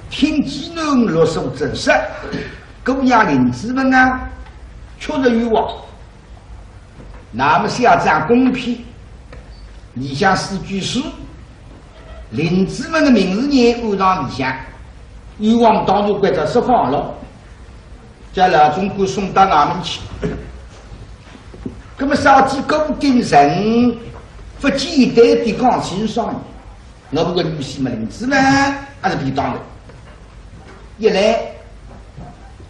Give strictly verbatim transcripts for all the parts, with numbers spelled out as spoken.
听见侬六叔真说，姑娘林子文啊，确实有啊。那么写张公批，里向四句诗，林子文的名字呢安上里向，冤枉当然关照释放了，叫老总管送到衙门去。那么啥体顾鼎臣勿简单的讲清爽呢？ 我们个女婿么林子文还是便当的。一来，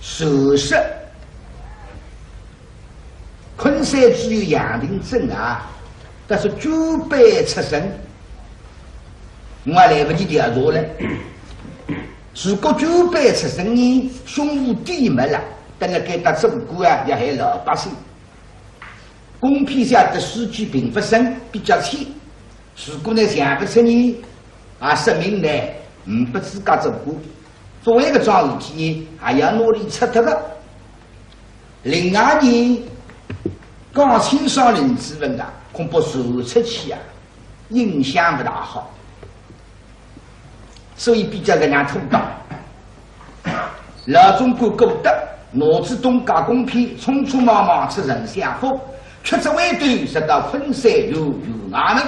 传说昆山只有杨廷珍啊，但是举杯出声，我还来不及调查了。如果举杯出声呢，胸无底没了，等了该搭做官啊，要害老百姓。公批下的诗句并不深，比较浅。 如果呢想不出呢，啊，说明呢，嗯，不自家做官。作为一个桩事体呢，还要拿伊拆脱个。另外呢，讲清爽林子文啊，恐怕传出去啊，影响不大好。 所以比较搿样妥当。老总管顾德拿仔东家公批，匆匆忙忙出丞相府，屈指回头直到昆山县衙门。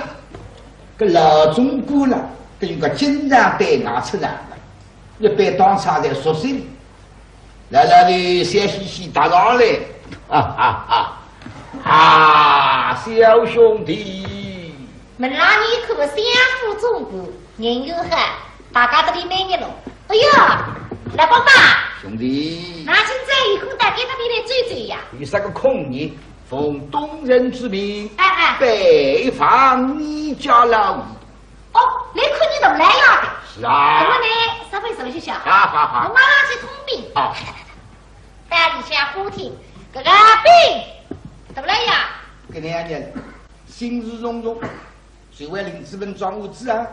搿老总管啦，搿应该经常对外出场个，一般当差侪熟悉。来来来，笑嘻嘻踏上来，哈哈哈！啊，小兄弟，门浪一看，相府总管。 人又好，大家都来蛮热络。哎哟，老伯伯，兄弟，㑚今朝有空到该搭边来走走呀？有啥个空呢？奉东人之命，哎哎，拜访你家老爷。哦，来看伲大老爷的。是啊。那么呢，稍微坐一歇。好好好。我马上去通禀。啊。到里向花厅，搿个禀，大老爷。搿两日心事重重，就为林子文桩案子啊。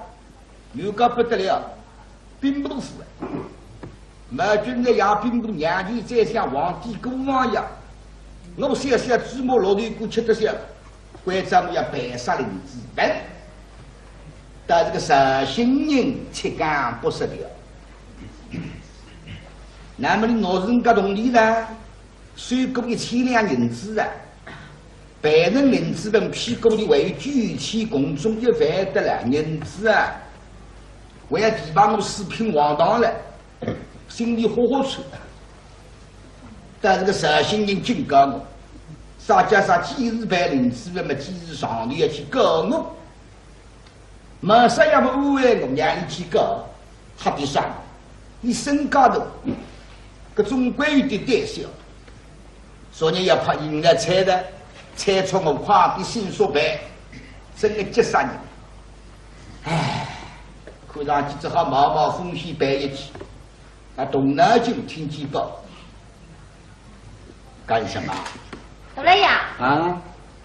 有个不得了，兵部府啊，毛俊才爷兵部娘舅宰相皇帝姑王爷，我小小芝麻绿豆干吃得消，关照我要办杀林子文，但是个绍兴人七讲八十条。那么你拿人家铜钿呢？ 收过一千两银子啊，办成林子文屁股里还有九千共总一万得了银子啊，还要提拔我四品黄堂了，心里豁豁出。但是个绍兴人警告我，啥叫啥几时办林子文么，几时上头要去告我。 没啥样么安慰我，让伊去告，吓得啥？伊身价大，搿总归有点胆小。昨日也怕伊来猜的，猜错我快点心说白，真个急煞人。唉，看上去只好冒冒风险办一记。 那动脑筋听见报。干什么？大老爷，啊？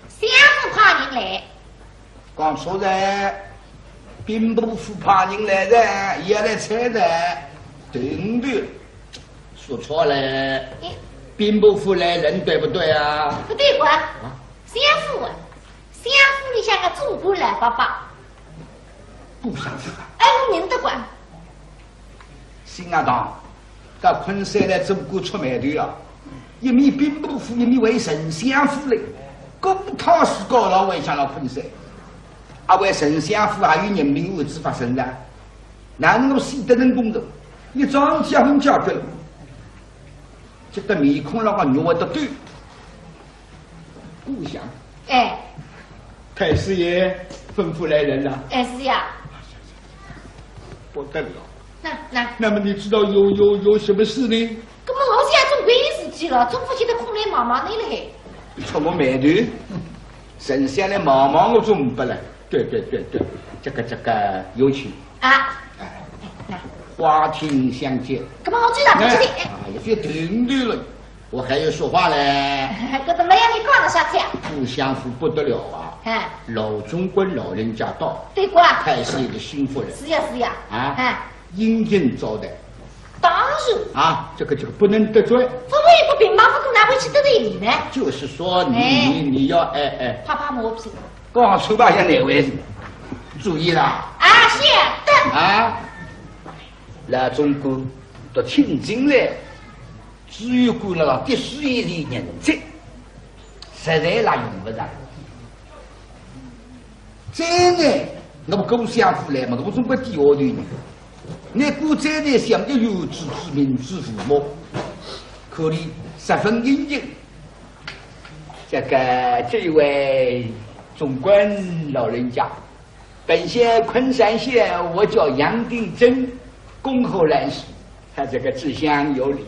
相府派人来。讲错了，兵部府派人来的，也来猜的，对不对？说错了，哎。兵部府来人对不对啊？不对个，啊？相府啊，相府里向个总管老伯伯。 顾相府啊？哎，我认得个。新学堂，到昆山来做官出霉头啊，一面兵部府，一面为丞相府嘞，顾太师告老还乡了昆山，啊，为丞相府还有人命案子发生的，哪能够死得人工作？一桩结婚解决了，这个面孔那个肉会得抖。 顾相。哎。太师爷吩咐来人了。哎，是呀。不得了。那，那。那么你知道有，有，有什么事呢？那么我想总归有事体了，总不见得空来望望你了嘿。你看我霉头，丞相来望望我总不来。对，对，对，对，这个，这个有请。啊。哎，那。花厅相见。那么我知道，不是的。哎，啊，也别停顿了。 我还要说话嘞。搿个没让你讲个啥体啊？顾相府不得了啊！哎。老总管老人家到，对个啊。太师爷的心腹人。是呀，是呀。啊，哎。殷勤招待。当然。啊，这个，这个不能得罪。不过也不平白无故哪会去得罪你呢？就是说你，哎。你，你要，哎，哎。拍拍马屁。讲出吧，也难为情。注意啦。啊，晓得。啊。老总管都请进来，知县官了，的士也是人才，实在啦用勿着。再呢，我们顾相府来嘛，我总归第二头呢。那顾再呢，想着有自知之明之父母，可以十分殷勤。这个，这位总管老人家， 本县昆山县，我叫杨定珍，恭候来迟，他这个知县有礼。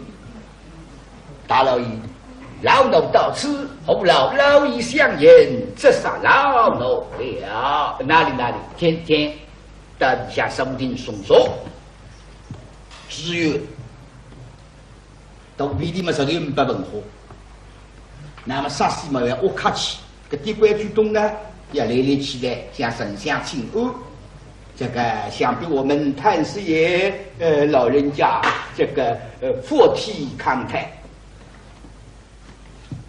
大老爷，老奴到此，何劳老爷相迎，折煞老奴了。哪里哪里，请请，到里向上厅坐坐。知县， 肚皮里嘛实在呒不文化。那么啥事嘛要客气，搿点规矩懂呢，要立立起来，向丞相请安。这个，想必我们太师爷，呃，老人家，这个，呃，福体康泰。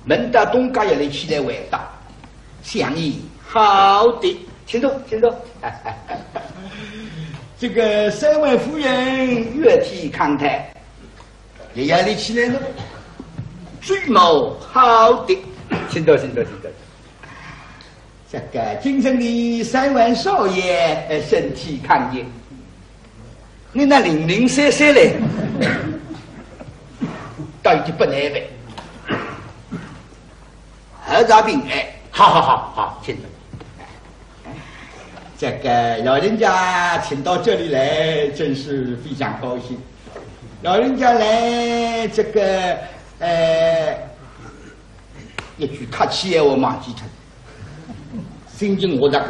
门到东家要立起来回答，相爷好的，请坐，请坐。这个三位夫人月体康泰， 也要立起来了。最mau好的，请坐，请坐，请坐。这个京城的三万少爷，呃，身体康健。你那零零散散嘞，倒有点不耐烦。 喝茶平安。好好好好，请坐。这个老人家请到这里来，真是非常高兴。老人家来，这个，呃，一句客气闲话忘记脱，心情我这个，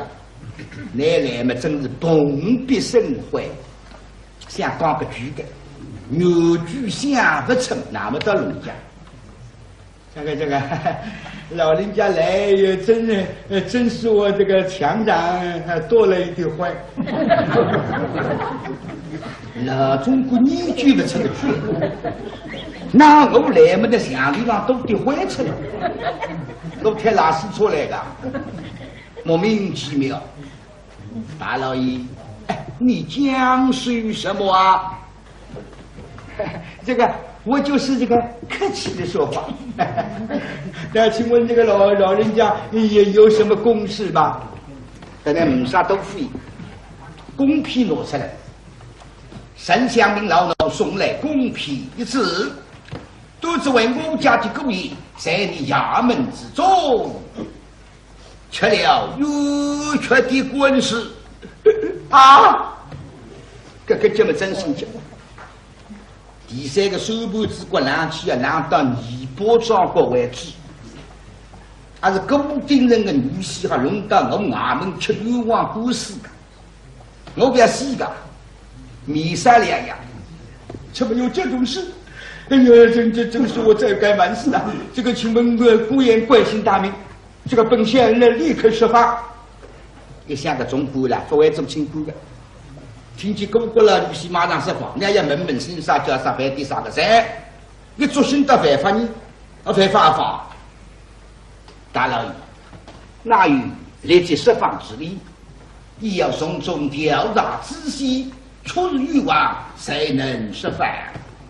拿来嘛真是蓬荜生辉，想讲个句个，原句想勿出，那么到人家。 这个这个，老人家来也真是，呃，真是我这个墙上，呃，多了一点灰。老总管你句勿出个句，那我来么的墙里上多点灰出来，我贴拉屎出来的，莫名其妙。大老爷，哎，你讲些什么啊？ 这个，我就是这个客气的说话。那请问这个老，老人家也有什么公事吗？大老爷呒啥多说，公批拿出来。丞相命老奴送来公批一纸，都只为我家的姑爷在你衙门之中 吃了冤屈的官司。啊，搿个节目真心急。第三个手板子骨冷起啊，冷到尾巴桩骨为止。还是顾鼎臣个女婿还弄到我衙门吃冤枉官司个。 我不要死个，面色两样，怎么有这种事？哎呀，这这这是我罪该万死啊！这个请问，呃，姑爷贵姓大名？这个本县来立刻释放。一想个总管了，勿会做清官个。听见顾顾老女婿马上释放，那要问问姓啥叫啥，犯的啥个罪？你作兴得犯法呢？啊，犯法啊法！ 大老爷，哪有立即释放之理？你要从中调查仔细，确实冤枉才能释放。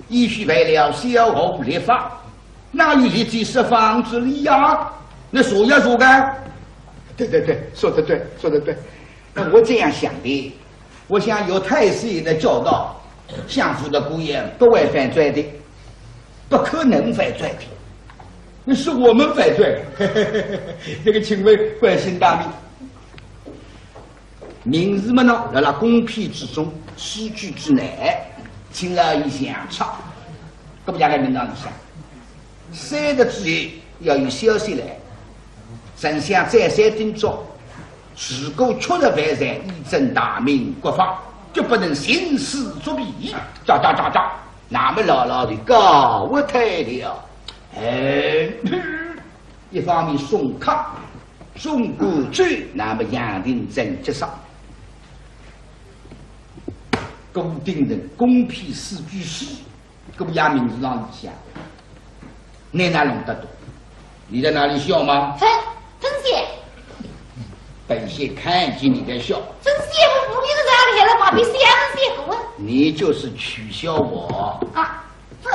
也许犯了萧何律法，哪有立即释放之理呀？那说呀说个。对对对，说得对，说得对。那我这样想的， 我想有太师爷的教导，相府的姑爷不会犯罪的，不可能犯罪的。那是我们犯罪。这个请问贵姓大名？名字嘛呢，辣辣公批之中，诗句之内，请老爷详查。搿么两个名堂里向，三个字眼要有消息来，丞相再三叮嘱， 如果确实犯罪，以正大明国法，决不能徇私作弊。喳喳喳喳，那么老老的告退了。哎，一方面送客，送过去，那么杨廷珍接上。顾鼎臣公批四句诗， 搿么爷名字浪里向，拿哪弄得懂？你在哪里笑吗？分，分析。本县看见你在笑。分析，我不比这个厉害了，把比谁还分析过啊？你就是取笑我。啊，这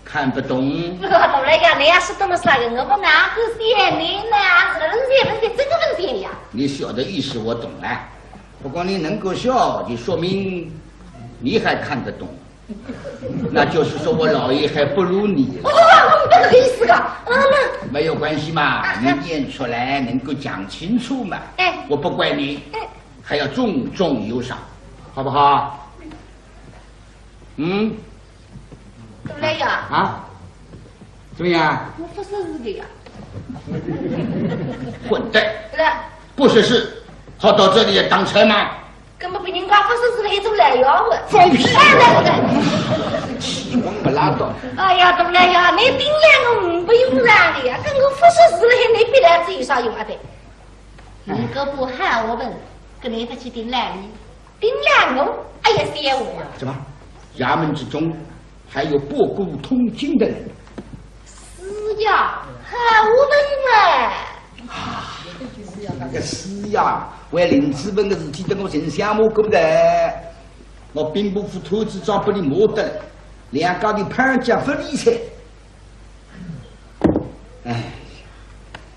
看不懂。我懂了呀，你要是懂了啥个，我不哪个写你呢？是人写文写，这个文写呀。你笑的意思我懂了，不过你能够笑，就说明你还看得懂。那就是说我老爷还不如你。哦，不是这个意思啊。啊，那没有关系嘛，啊，你念出来能够讲清楚嘛。哎，我不怪你，哎，还要重重有赏，好不好？嗯，怎么了呀？啊？怎么样？我不识字的呀。混蛋！不识字，好到这里来当差吗？根本不应该发生事的一种来呀，我。放屁！哎，来来来，气功不拉倒。哎呀，东来呀，你顶来我不用让的呀，跟我发生事了，你别来这有啥用啊的？你个不喊我们，跟你不去顶来哩，顶来我，哎呀，谢我。怎么？衙门之中还有博古通今的人？是呀，喊我们嘛。啊，那个是呀，为林子文的事体，等我真想我过来，我兵部府头子长不你摸得了，两家头潘家不理睬。哎，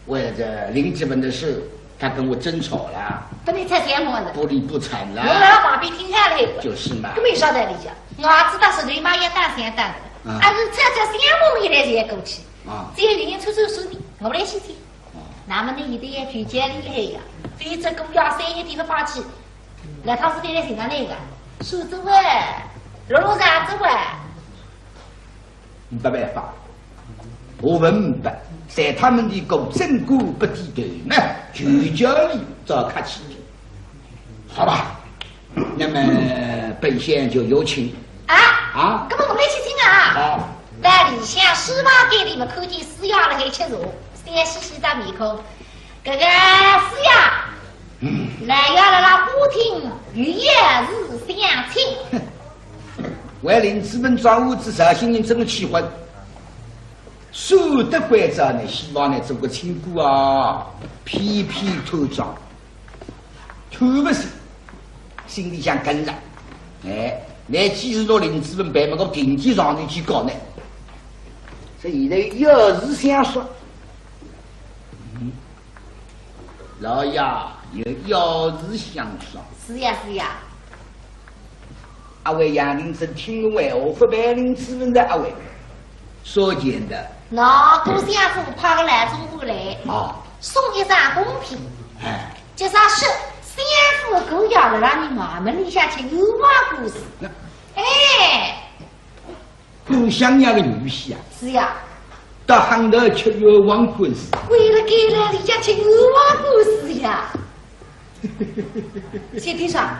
为了这林子文的事，他跟我争吵了，不理睬闲话了，不理不睬了。我要把你听下来，就是嘛。根本上在里讲，我知道是你妈也打闲打的，啊，还是猜猜闲话没来也过去。 啊，只有有人出出手的，我来去听。哦，那么呢，现在也比较厉害呀，非这个要三个地方放弃，那他是天天寻着那个，手指喂，落落啥子喂？没办法，我问明白，在他们的狗正骨不低头呢，就叫你找他去。 好吧，那么本县就有请。啊？啊？那么我们一起听啊。好。在里向书房间里面看见师爷了还吃茶，笑嘻嘻的面孔。这个师爷，嗯，来呀，来了，花厅有要事相请。为林子文装屋子绍兴人真的气坏，说得关照呢，希望呢做个亲姑啊，偏偏偷装。 偷不是，心里向跟了。哎，那既是拿林子文办么，我定期上头去搞呢。这现在有事相说。嗯，老爷有要事相说。是呀，是呀。 阿为杨林正听了闲话，不办林子文的阿为，说简单。那顾相府派个老总管来，啊，送一张公批，哎，就说是相府姑爷了让你衙门里向去冤枉官司。那哎，顾相爷的女婿啊，是呀，到杭州去冤枉官司。为了该来里向去冤枉官司呀。 谢厅长。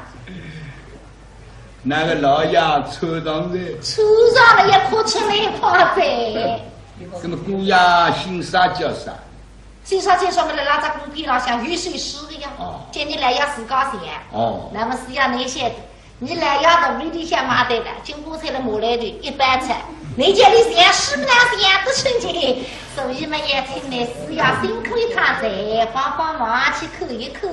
那个老爷抽上来。抽上来也哭出来一泡呗。那么姑爷姓啥叫啥？姓啥叫啥么？辣辣只公批浪向有首诗的呀。哦。叫你来要自家想。哦。那么是要哪些？你来要到屋里向买单的，经过菜了买来的一般菜，你叫你想是不是想得成的？所以嘛，也请你是要辛苦一趟，再帮帮忙去看一看。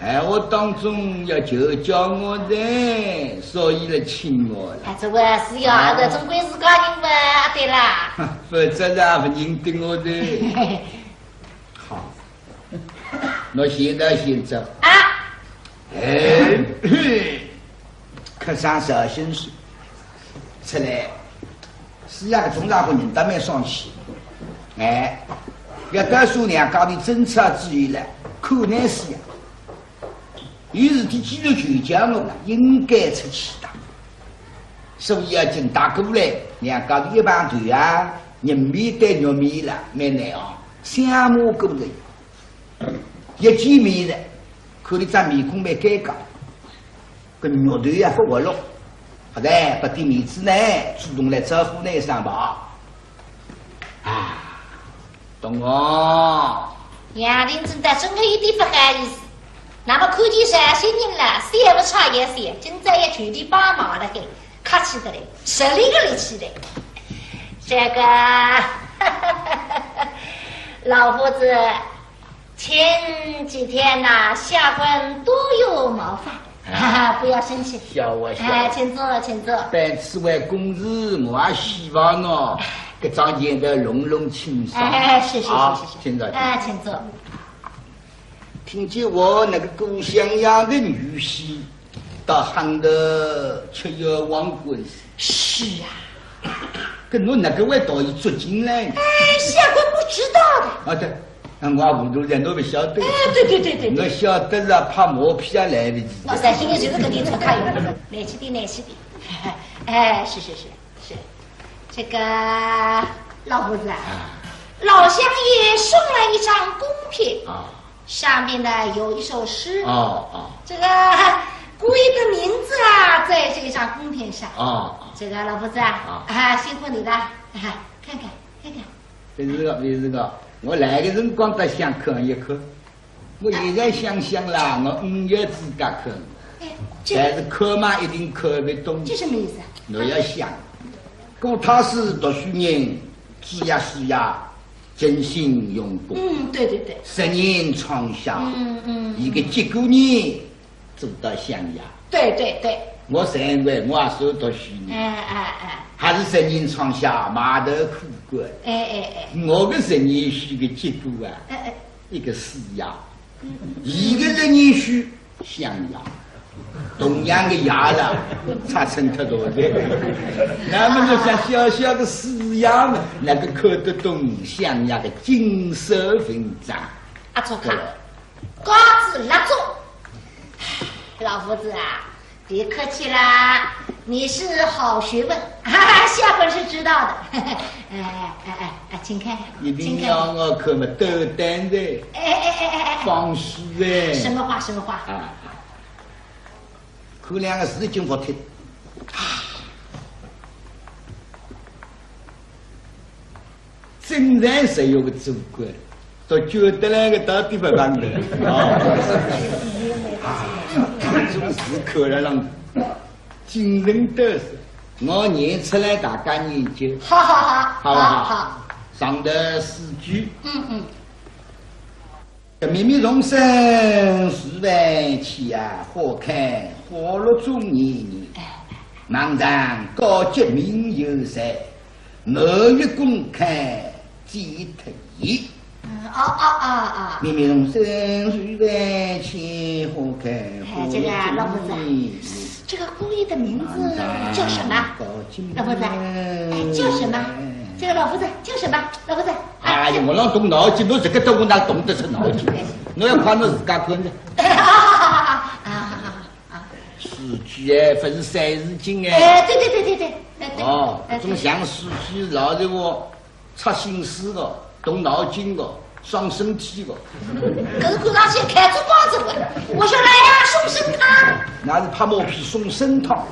闲话当中要求教我的，所以来请我了。哎，这位是呀，哦，这总归是个人嘛，对啦。哼，否则啊，不认得我的。好，那现在现在。啊。哎，嘿，客商绍兴书，出来。 是呀，搿种家伙人倒蛮爽气。哎，要到时候两家头争吵之后了，可能是呀。有事体既然求教我了，应该出气的。所以要紧打过来，两家头一碰头啊，人面对肉面了，蛮难啊，相骂过来。 一见面了，看伊张面孔蛮尴尬，搿肉头也勿活络，好歹拨点面子呢，主动来招呼呢一声吧。啊，东翁。杨林真的真的有点勿好意思，那么看见绍兴人了，笑勿出也笑，今朝也全力帮忙了嘿，客气得来，实力个力气嘞。这个，老夫子， 前几天呐，下官多有冒犯，哈哈，不要生气。笑话，笑话。哎，请坐，请坐。办此位公事，我也希望喏，搿桩案头弄弄清爽。哎，是，是，啊，是，是，是。请坐。哎，请坐。听见我那个顾相爷的女婿，到杭州吃冤枉官司。是啊。搿侬哪个会到伊捉进来呢？哎，相公不知道的。啊，对。 啊，我也糊涂了，侬勿晓得。哎，对对对对对。侬晓得了，拍马屁也来勿及。我相信就是搿点错开。难吃点，难吃点。哎，是是是是，这个老夫子啊，啊。老相爷送来一张公片，啊。上面呢有一首诗，哦哦。这个姑爷的名字啊，在这张公片上。哦哦。这个老夫子啊，啊。啊，辛苦你了，啊，看看看看。 勿是个，勿是个，我来个辰光倒想看一看，我现在想想啦，我五月子介看，哎，这但是看嘛一定看勿懂。这什么意思啊？侬要想，顾太师读书人，子呀书呀，尽心用功，嗯，对对对。十年窗下，嗯嗯，一个结果呢， 做到相爷。对对对。我认为我也算读书人，哎哎哎。还是十年窗下埋头苦干。哎哎哎。我个十年书个结果啊，哎哎。一个师爷，嗯嗯。一个十年书相爷，同样个爷了，差成太多了。那么侬想小小个师爷嘛，哪个看得懂相爷个锦绣文章？阿错看。 告辞，蜡烛。老夫子啊，别客气啦，你是好学问，哈哈，下官是知道的。哎哎哎哎，请看看，一定要我看嘛，请看看。斗胆的，哎哎哎哎哎哎，放肆的。什么话？什么话？啊，看两个字已经服帖。啊。 真正是有个做官，到觉得那个到底不办的。啊，这种事可能让精神得失，我念出来大家研究。好好好，好不好？好好。上头四句。嗯嗯。 这密密丛生树万千啊，花开花落终年年。哎。茫然高洁名有谁？满月宫开几特异。嗯，哦哦哦哦。密密丛生树万千，花开花落终年年。哎，这个老夫子，这个姑爷的名字叫什么？老夫子，哎，叫什么？这个老夫子叫什么？老夫子， 哎呀，我老动脑筋，侬这个都我哪动得出脑筋？侬要看侬自家看的。啊啊啊啊啊！书记哎，勿是三字经哎。哎，对对对对对，哎对。哦，哎对。搿种像书记老是我操心思的，动脑筋的，伤身体的。搿是看上去开出光子了，我说来呀，送参汤。那是拍马屁送参汤。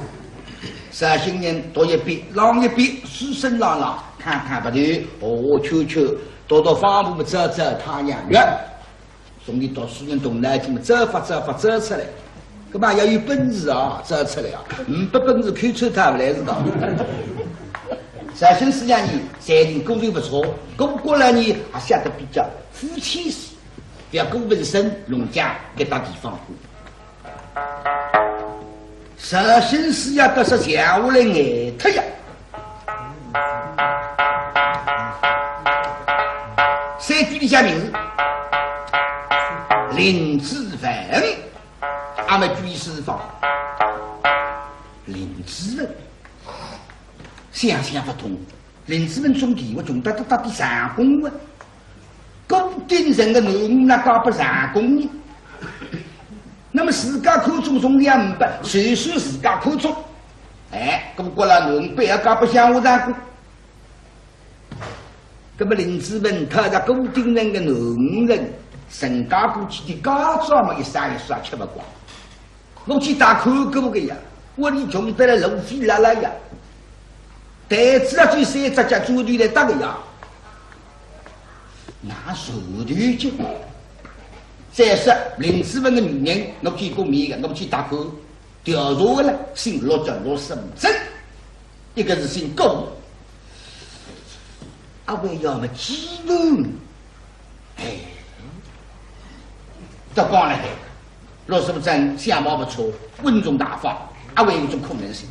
绍兴人读一遍，朗一遍，书声朗朗。 看看勿对，哦，秋秋，到到方婆么照照太阳月。从前读书人动脑筋么，照法照法照出来。搿么要有本事啊，照出来啊，呒不本事，口臭淌勿来是道理。绍兴师爷呢，才情果然勿错，搿个过来呢，还写得比较肤浅些，勿要过分深，弄僵搿搭地方过。 绍兴师爷倒是闲下来呆脱呀。三句里向名字，林子文，阿末举四方，林子文，想想勿通，林子文总地位重得搭搭比相公啊。 顾鼎臣个囡儿哪嫁拨相公呢？那么自家看中总归呒不，就算自家看中，哎，搿么国老囡儿勿要嫁拨相公。搿么林子文讨着顾鼎臣个囡儿，人家过去个家产么一刷一刷吃勿光。 我去打看过个呀，屋里穷得来路费拉拉呀，台子啊，最三只脚砖头来搭个呀，哪受得起？再说林子文个女人，我见过面个，我去打看，调查个了，姓陆叫陆胜珍，一个是姓顾，阿会要么继母，哎，倒讲了海。陆素贞相貌不错，稳重大方，阿会有种可能性。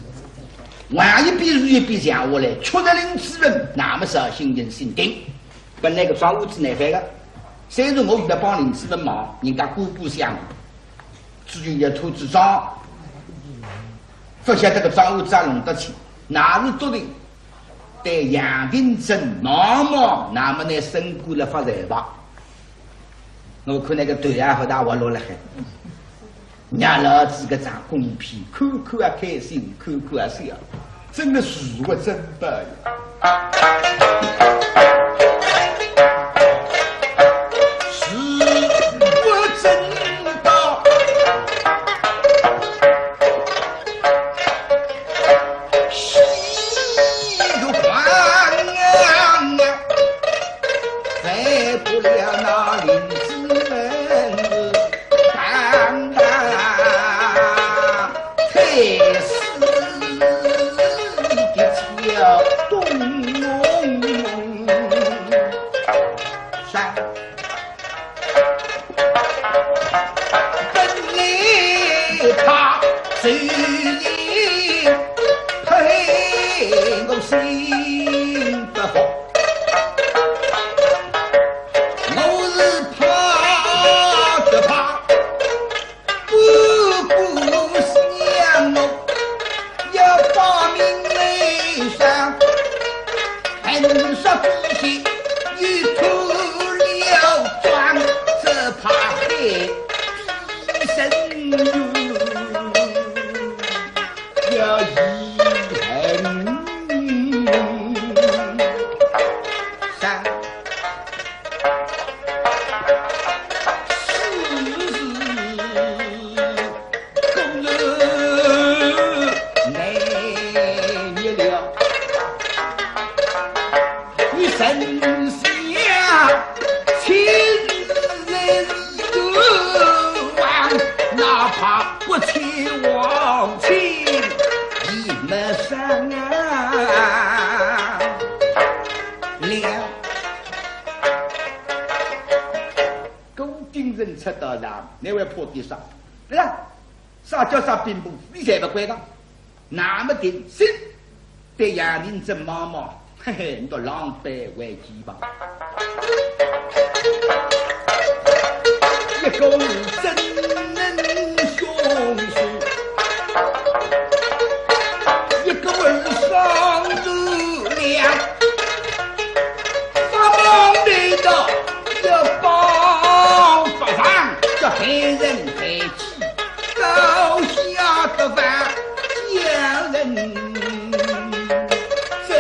万一比如一比像下来，确实林子文，那么绍兴人心定。本来搿桩案子难翻个，虽然我现在帮林子文忙，人家官官相护，至于要拖仔账，勿晓得搿桩案子也弄得清，那是笃定对杨廷珍望望，那么拿升官了发财吧。 我看那个头啊，好大活络了海，让老子搿张公片看看啊开心，看看啊笑，真的是我真的呀。是我真的。 西环啊，犯不了那林子文是当大太师的小东。上 本来他虽然配我心不服，我是怕只怕不不想我，要把命来上，很少底细又脱了妆，只怕害 顾鼎臣出到场，那位怕点啥？对呀，啥叫啥兵部，你侪勿管个。那么定心，对杨廷珍望望，嘿嘿，你倒狼狈为奸吧。一个是真正凶手，一个是双头梁。 发忙的到要帮不上，叫害人害己，高下的饭，叫人真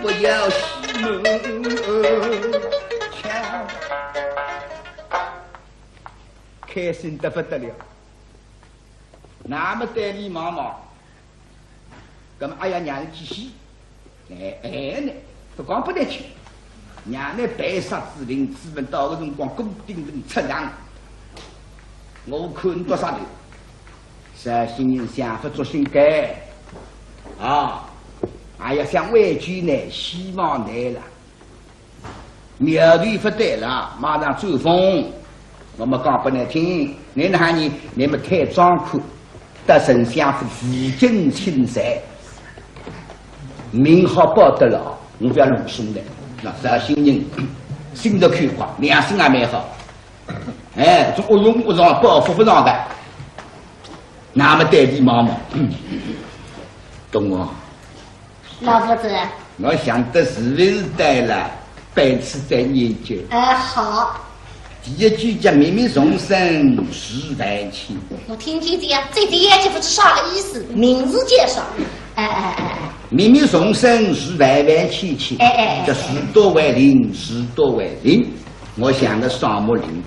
不要死么。开心得不得了。那么对俚望望， 那么哎呀，让俚去死，哎，哎呢，勿讲拨俚去，让俚陪杀子林子文到个辰光，顾鼎臣出场，我看多少头，绍兴人想法作兴该，啊，哎呀，想回去呢，希望来了。 苗头勿对了，马上转风。我么讲拨倷听，倷哪哼呢？倷么太张狂，到丞相府负荆请罪，命好保得牢，我覅弄松的。那绍兴人心直口快，良心也蛮好。哎，搿种恶用恶状报复勿上的。那么对俚望望，懂我？ 老夫子。我想得是勿是对了，彼此再研究。哎，好。第一句叫“冥冥重生是万千”。我听听这样，这第一句不是啥个意思？名字介绍。哎，哎，哎，哎。“冥冥重生是万万千千”，哎，哎，哎。叫事多为零，事多为零。我想个双木林。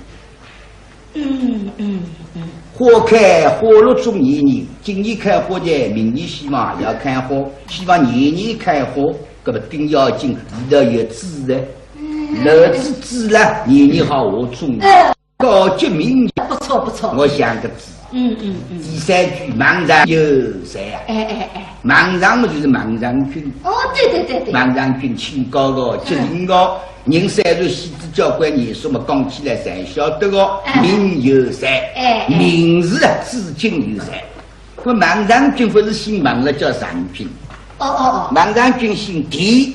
嗯，嗯，嗯。花开花落总年年，今年开花呢，明年希望也要开花，希望年年开花，搿么顶要紧，里头有籽的，嗯。留子籽了，年年好下种。嗯。高级名言。不错，不错。我想个子，嗯嗯嗯。第三句孟尝犹在啊。哎哎哎。孟尝嘛就是孟尝君。哦，对对对对。孟尝君清高个，机灵个，人虽然死仔交关年数嘛，讲起来侪晓得个，哎。名犹在，哎哎。名字啊，至今犹在。搿孟尝君勿是姓孟了，叫尝君。哦哦哦。孟尝君姓田，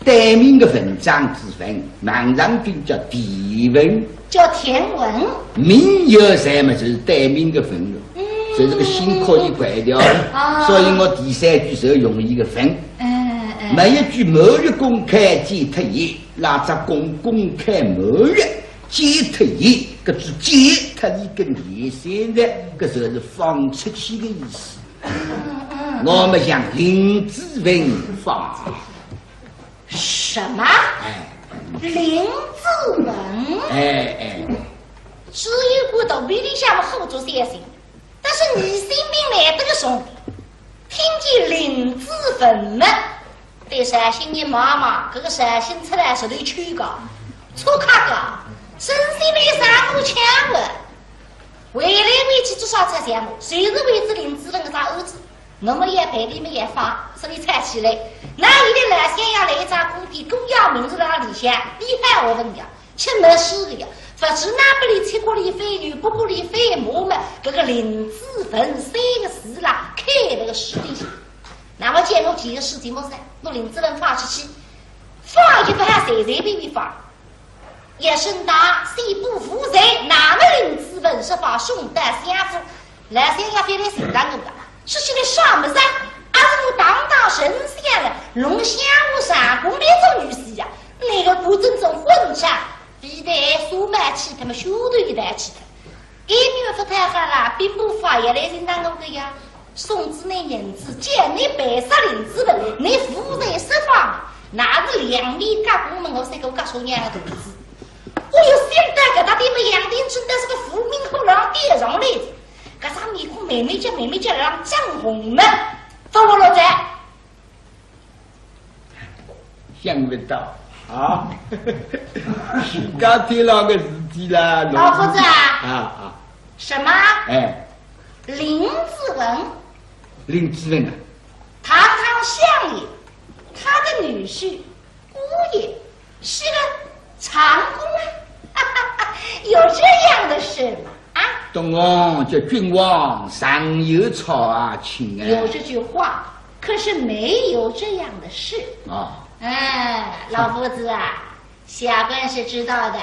对面个文章之文，孟尝君叫田文。叫田文。名犹在嘛，就是对面个文了。嗯。所以这个姓可以改掉。啊。所以我第三句是要用一个文。嗯嗯。末一句满月宫开见特异，拉只宫宫开满月，见特异，搿句见特异跟现在，搿就是放出去的意思。嗯嗯。我们讲林子文放。 什么？哎。林子文？哎哎。只有个肚皮里向么好做三心，但是疑心病来得个重，听见林子文么，对绍兴人望望，搿个绍兴出来是头去个，粗卡个，神仙来啥我抢个。为来为去做啥才想我，就是为仔林子文搿只儿子。 那么也陪你们也发，所以吵起来。那一个老先要来一张公地，公要名字辣里向，你看我问呀，吃没事的呀，勿是那不里七国里飞牛，不国里飞马嘛，搿个林子文三个字啦，开了个实地性。那么见我几个事情么噻，我林子文发出去，发一发，随随便便发。 一声大，宣布无罪，那么林子文是把送到相府，老先要翻来寻着我的，是现在啥么事？啊，我堂堂丞相了，弄相府上宫来做女婿呀，那个不正宗混账，皮带书买去，他们修都一带去的。一面不太好啦，兵部法也来寻着我的呀。 送仔你银子，叫你办杀林子文，你无罪释放，那是两面夹攻么，我是个夹手娘的肚子。我又想到搿搭点么，杨廷珍但是个无名火浪点上来的，搿张面孔慢慢叫慢慢叫让涨红么，发我落在。 想不到啊，自家天牢个事体啦，老夫子啊。啊啊。什么？哎。林子文。林子文啊。堂堂相爷，他的女婿，姑爷，是个长工啊。有这样的事吗？ 啊？东翁，这君王尚有草啊，卿啊。有这句话，可是没有这样的事。啊。哎，老夫子啊，下官是知道的，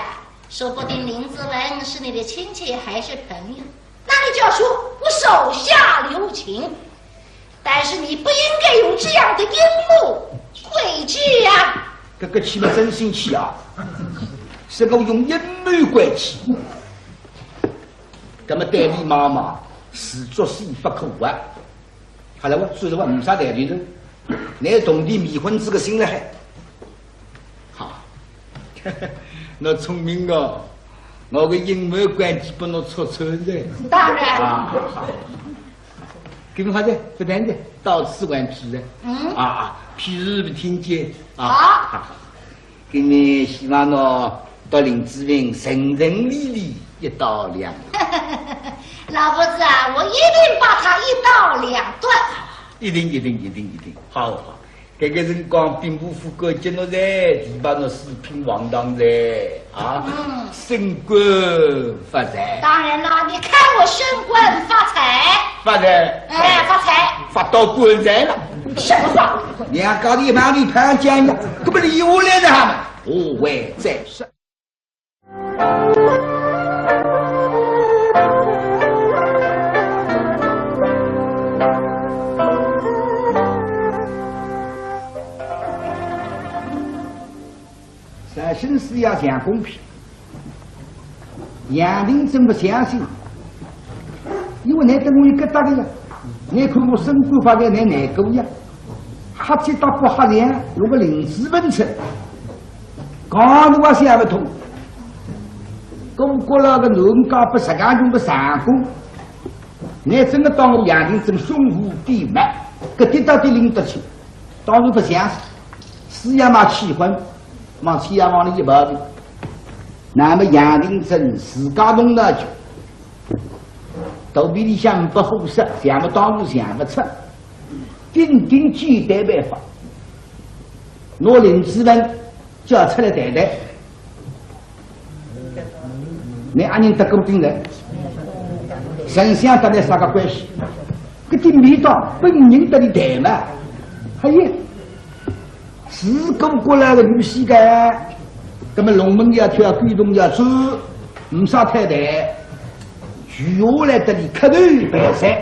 说不定林子文是你的亲戚还是朋友。那你就要说我手下留情，但是你不应该用这样的阴谋诡计呀。搿个气嘛真生气啊，是个用阴谋诡计。 搿么对俚望望，是作死勿可活啊。好了，我说实话，没啥道理的。拿铜钿迷昏仔个心了还。好，侬聪明哦，我个阴谋诡计拨侬戳穿了。当然。啊，好。搿么好的，不谈的，到此完毕了。嗯。啊啊，譬如勿听见啊。好。好好好。 今日希望侬搭林子文顺顺利利一刀两断。老夫子啊，我一定把他一刀两断。一定，一定，一定，一定。好，好。搿个辰光兵部府官接侬哉，提拔侬四品黄堂哉，啊，嗯。升官发财。当然了，你看我升官发财。发财。哎，发财。发到棺材了。什么话？ 两家头一旁里攀讲呀，搿么留下来的哈嘛，何为再说。绍兴师爷杨廷珍，杨廷珍勿相信，因为倷搭我有搿搭个呀，倷看我升官发财倷难过呀，瞎七搭八瞎讲，弄个林子文出，讲我也想勿通。搿么过了个囡家拨实梗穷个相公，倷真个当我杨廷珍兄弟弟嘛，搿点到底拎得清。 当然勿像，师爷嘛气昏，望师爷望里一抱的。那么杨廷珍自家动脑筋，肚皮里向勿好食，想勿到路想勿出，顶顶简单办法，拿林子文叫出来谈谈。倷阿认得顾鼎臣？丞相搭倷啥个关系？搿点味道，本人搭倷谈嘛。哎呀，是顾家个女婿个，搿么龙门要跳，狗洞要钻，没啥太大，留下来搭倷磕头拜山。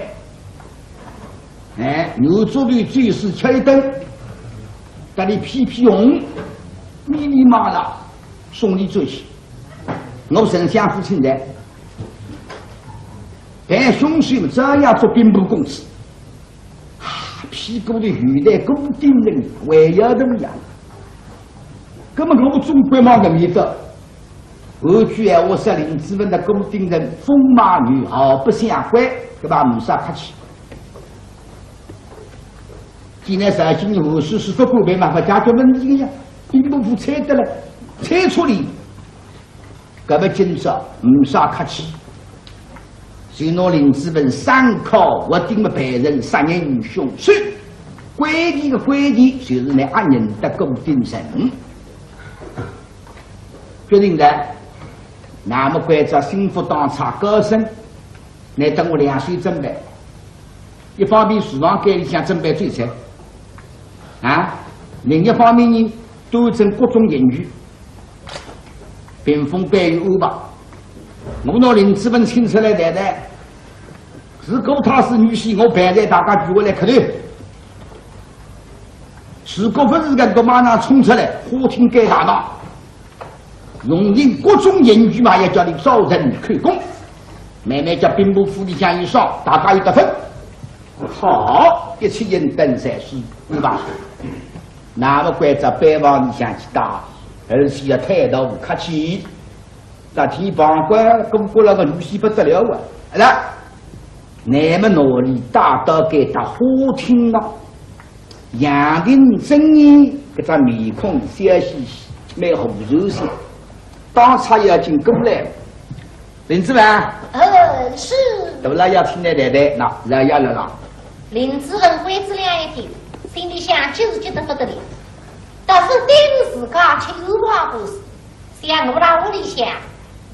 哎，牛做的最是吃一顿，搭倷披披红，密密麻麻送倷转去。我丞相府请的，但凶手照样做兵部公子，啊，屁股的有点顾鼎臣，还要怎么样？那么我们总归嘛搿面的， 换句闲话说，林子文搭顾鼎臣风马牛毫不相关，搿么没啥客气。既然绍兴人和稀是勿管，办法解决问题的呀，兵部府拆得了，拆出来，搿么今朝没啥客气。就拿林子文三考核定么办成杀人凶手，关键的关键就是倷阿认得顾鼎臣。 决定了，那么关照心腹当差高升，倷搭我两手准备，一方面厨房间里向准备酒菜，啊，另一方面呢，端正各种刑具，屏风背后安排。我拿林子文请出来谈谈，是顾太师女婿，我陪着大家聚过来磕头。 如果勿是搿个，马上冲出来，花厅改大堂，用尽各种刑具嘛，也叫倷照实口供，慢慢叫兵部府里向一烧，大家有得分。好，一切人等在是，对吧？那么关照班房里向去打，而且要态度客气。 搿天旁观顾家个女婿不得了啊！来，那么拿俚带到该搭花厅了。杨廷珍呢，搿张面孔笑嘻嘻，蛮和善些。当差要进过来，林子文，嗯，是。大老爷请倷谈谈，喏，老爷来了。林子文关照两句，心里向就是急得不得了，但是对自家吃油黄瓜事。 像我辣屋里向，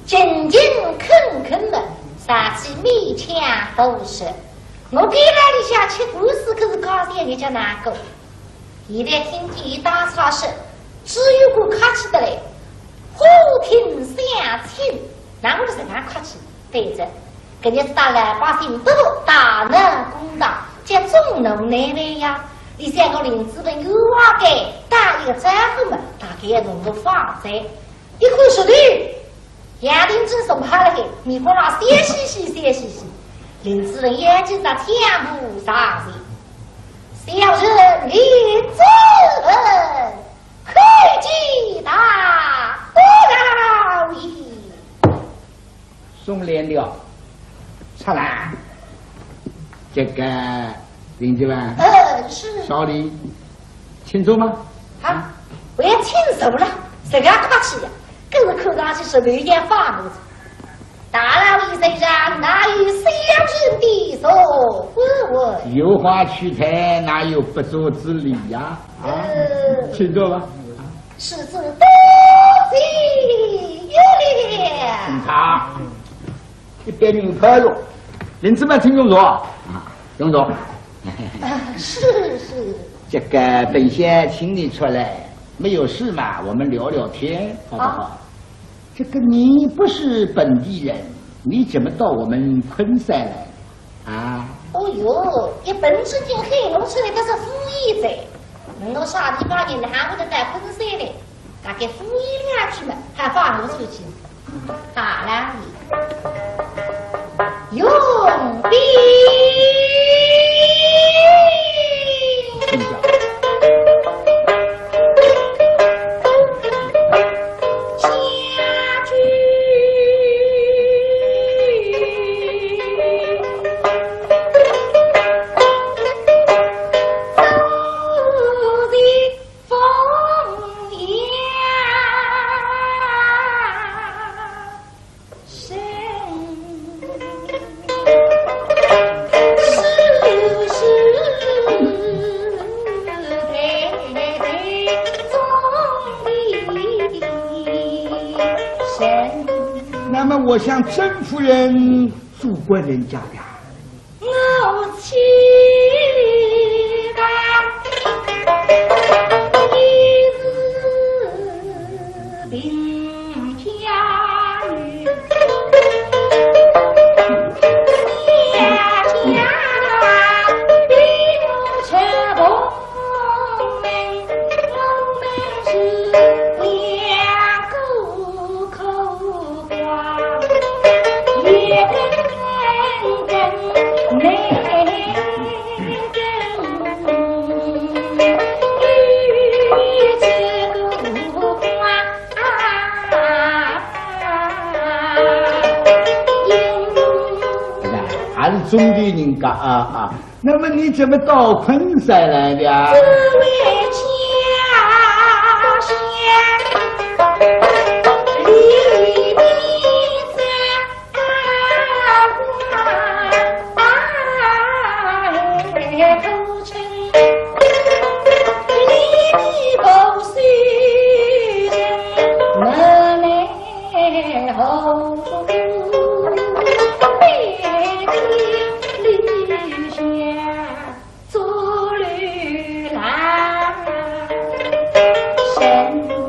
勤勤恳恳的，啥事勉强勿说。我店里向吃官司可是家常日脚难过。现在听见伊当差说，只有我客气得来，花厅相请，那我是实梗客气。 对着，搿日子大老百姓多，大闹公堂，集众怒难犯呀。俚想我林子文冤枉个，打一个招呼嘛，大概要弄个放哉。一看实头，杨廷珍坐辣海，面孔浪笑嘻嘻，笑嘻嘻。林子文眼睛上天幕上去，小人林子文，叩见大老爷。 松链了，出来。这个林子文，嗯，是。小李，请坐吗？啊，我要请坐了，实梗客气呀，更是看上去是头也发麻。大老爷身上哪有小人的座位？有话叙谈，哪有不坐之理呀？啊，呃，请坐吧。 是，是，多谢有礼。请坐。一边用开路，林子文请用坐。啊，用坐。啊，是，是。这个本县请你出来，没有事嘛，我们聊聊天，好不好？啊。这个你不是本地人，你怎么到我们昆山来？ 啊？哦哟，一本正经喊我出来，搿是敷衍哉。我啥地方人，哪会得到昆山来？大概敷衍两句嘛，还放我出去。大老爷，用兵。 生。我想甄夫人做官人家的。我妻啊，也是贫家女，家家比我吃不 还是中年人家啊啊， 那么你怎么到昆山来的啊？这位家乡里面在啊，土城里的不是人，门内后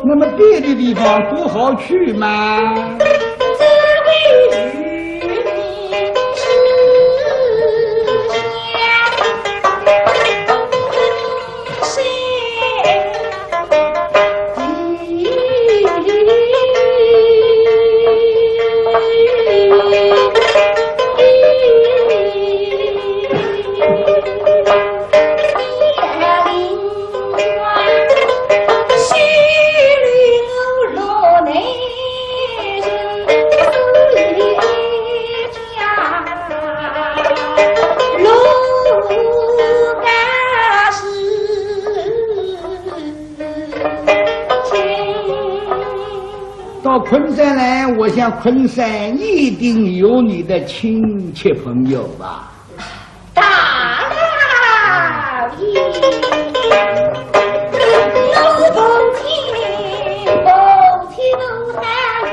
那么别的地方不好去吗？ 到昆山来，我想昆山一定有你的亲戚朋友吧？大老爷，我是奉亲，奉亲都大人，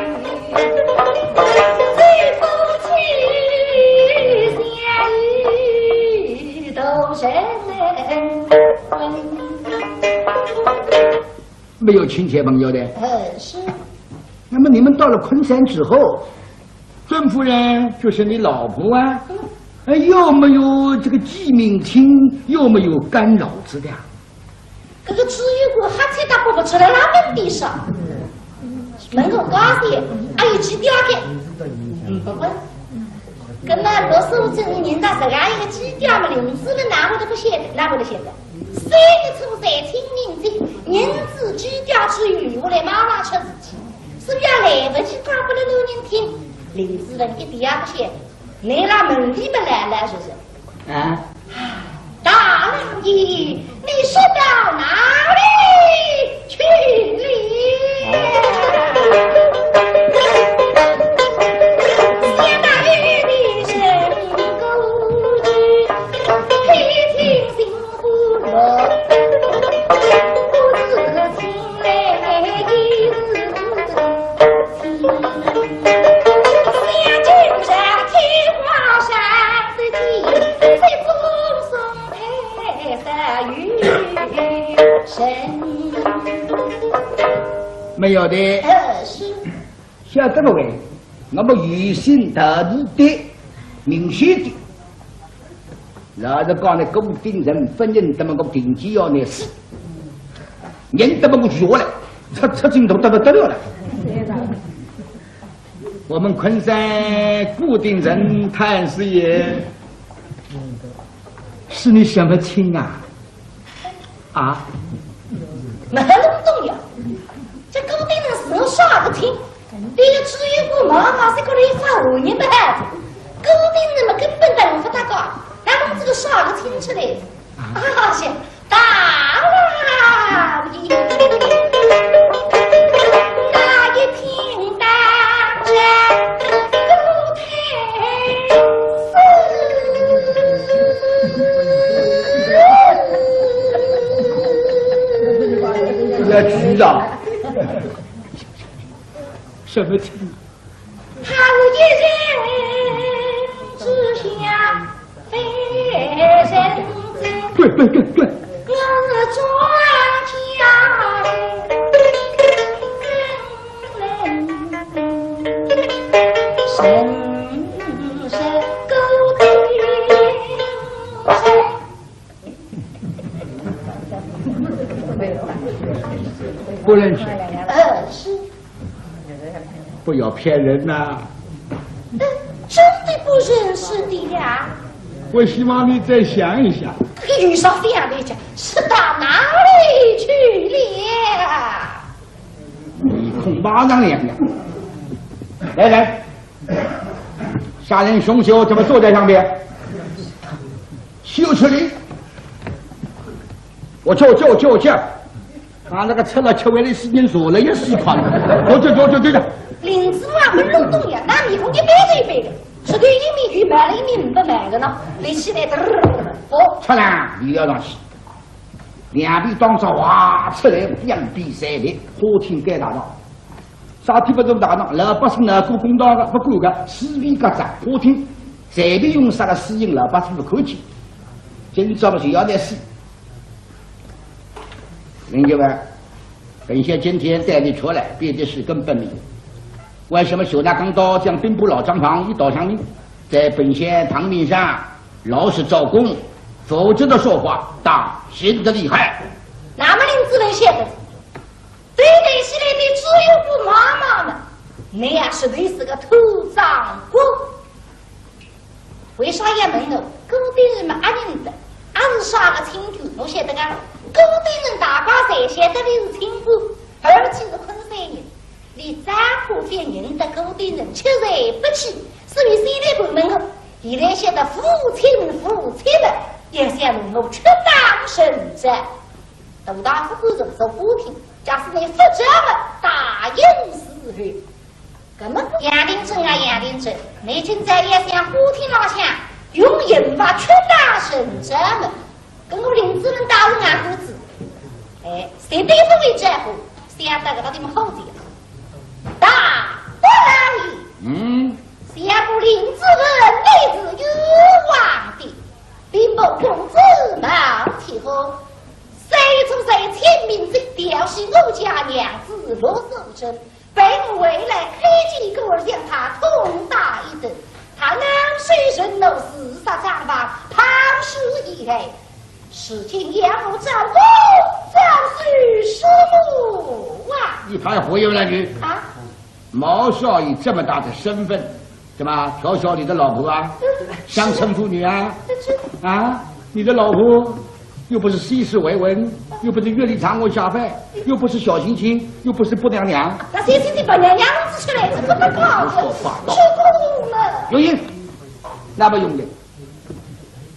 最奉亲相依，都是人。 没有亲戚朋友的。呃，是。那么你们到了昆山之后，甄夫人就是你老婆啊，哎，又没有这个寄名亲，又没有干老子的啊。搿个知县官瞎七搭八勿出来，哪能地上？问我家事，还有几条个？嗯，勿问。搿么罗素贞人家自家一个寄条嘛，林子文哪会得勿晓得，哪会得晓得？ 三月初三清明节，人子寄条之后，我来马上出事体，是不是也来不及讲拨了男人听？林子文一点也勿晓得，你拉门里么来来就是。啊？大老爷，你说到哪里去了？想到有的人过去，黑天星 没有的。呃，是。 晓得了喂，那么有心大地的，明显的。老实讲呢，顾鼎臣勿认得么我定计要你死，认得么我就活了，出，出进头得不得了了。我们昆山顾鼎臣太师爷，是你什么亲啊？ 啊？那很重要。这顾鼎臣是我啥个亲？对个知县官嘛，还是个来发恶言的孩子。顾鼎臣嘛根本等不到个，哪能这个啥个亲戚嘞？啊，是，大老爷，那一天当着 要急了。什么情？他我也滚，滚，滚。不认识。呃，是。不要骗人呐。呃，真的不认识的呀。我希望你再想一想。这个有啥非要的讲，是到哪里去了？你空巴张脸呀。来，来，杀人凶手怎么坐在上面？ 休出力！我叫叫叫叫，啊，那个吃了七味的事情做了也死快了。我就，我就，就，就。林子文啊，不弄懂呀，那面孔一板子一板子，是对一面有毛了，一面没毛的呢。立起来，嘚儿，哦。出来，你要上去。两边当着哇出来，两边三立，花厅该大堂。 啥体勿是大堂，老百姓呢，过公道个，勿管个，是非各占，花厅随便用啥个私刑，老百姓勿看见。今朝么就要来死。林子文，本县今天带你出来，别的事更不明。为什么小南刚到将兵部老账房一道上面，在本县堂面上老实招供，否则的说话，当心的厉害。那么林子文晓得， 对待起来的只有个妈妈嘛，那也是对是个土长官。为啥要问我？古代人嘛，阿认得，阿是啥个清官？我晓得个，古代人大概侪晓得的是清官，而且是昆山人。你张虎飞认得古代人，吃罪不起，所以现在不问我，现在晓得父亲父亲了，也想问我出当甚者。 大大夫官人做花厅，假使你不这么大应是后，那么杨廷珍啊，杨廷珍，你今朝也想花厅浪向用刑罚出大神这么，跟我林子文打了硬骨子，哎，谁对付你这步，想到个他们好的，大不了你，嗯，想不林子文你是冤枉的。 兵部公子冒起哄，谁做谁请明日调戏我家娘子陆素贞，被我回来看见故而将她痛打一顿。她恼羞成怒，自杀账房，抛尸以后，如今要我找我，找谁是我啊？你还回来了你？啊？ 毛少爷这么大的身份，怎么调戏你的老婆啊？嗯。乡村妇女啊？这，这啊，你的老婆又不是涉世未深，又不是月里藏过下犯，又不是小心心，又不是不良娘。那小心心不良娘弄出来，这不得搞的。胡说八道。是不是嘛？有影，那么用的，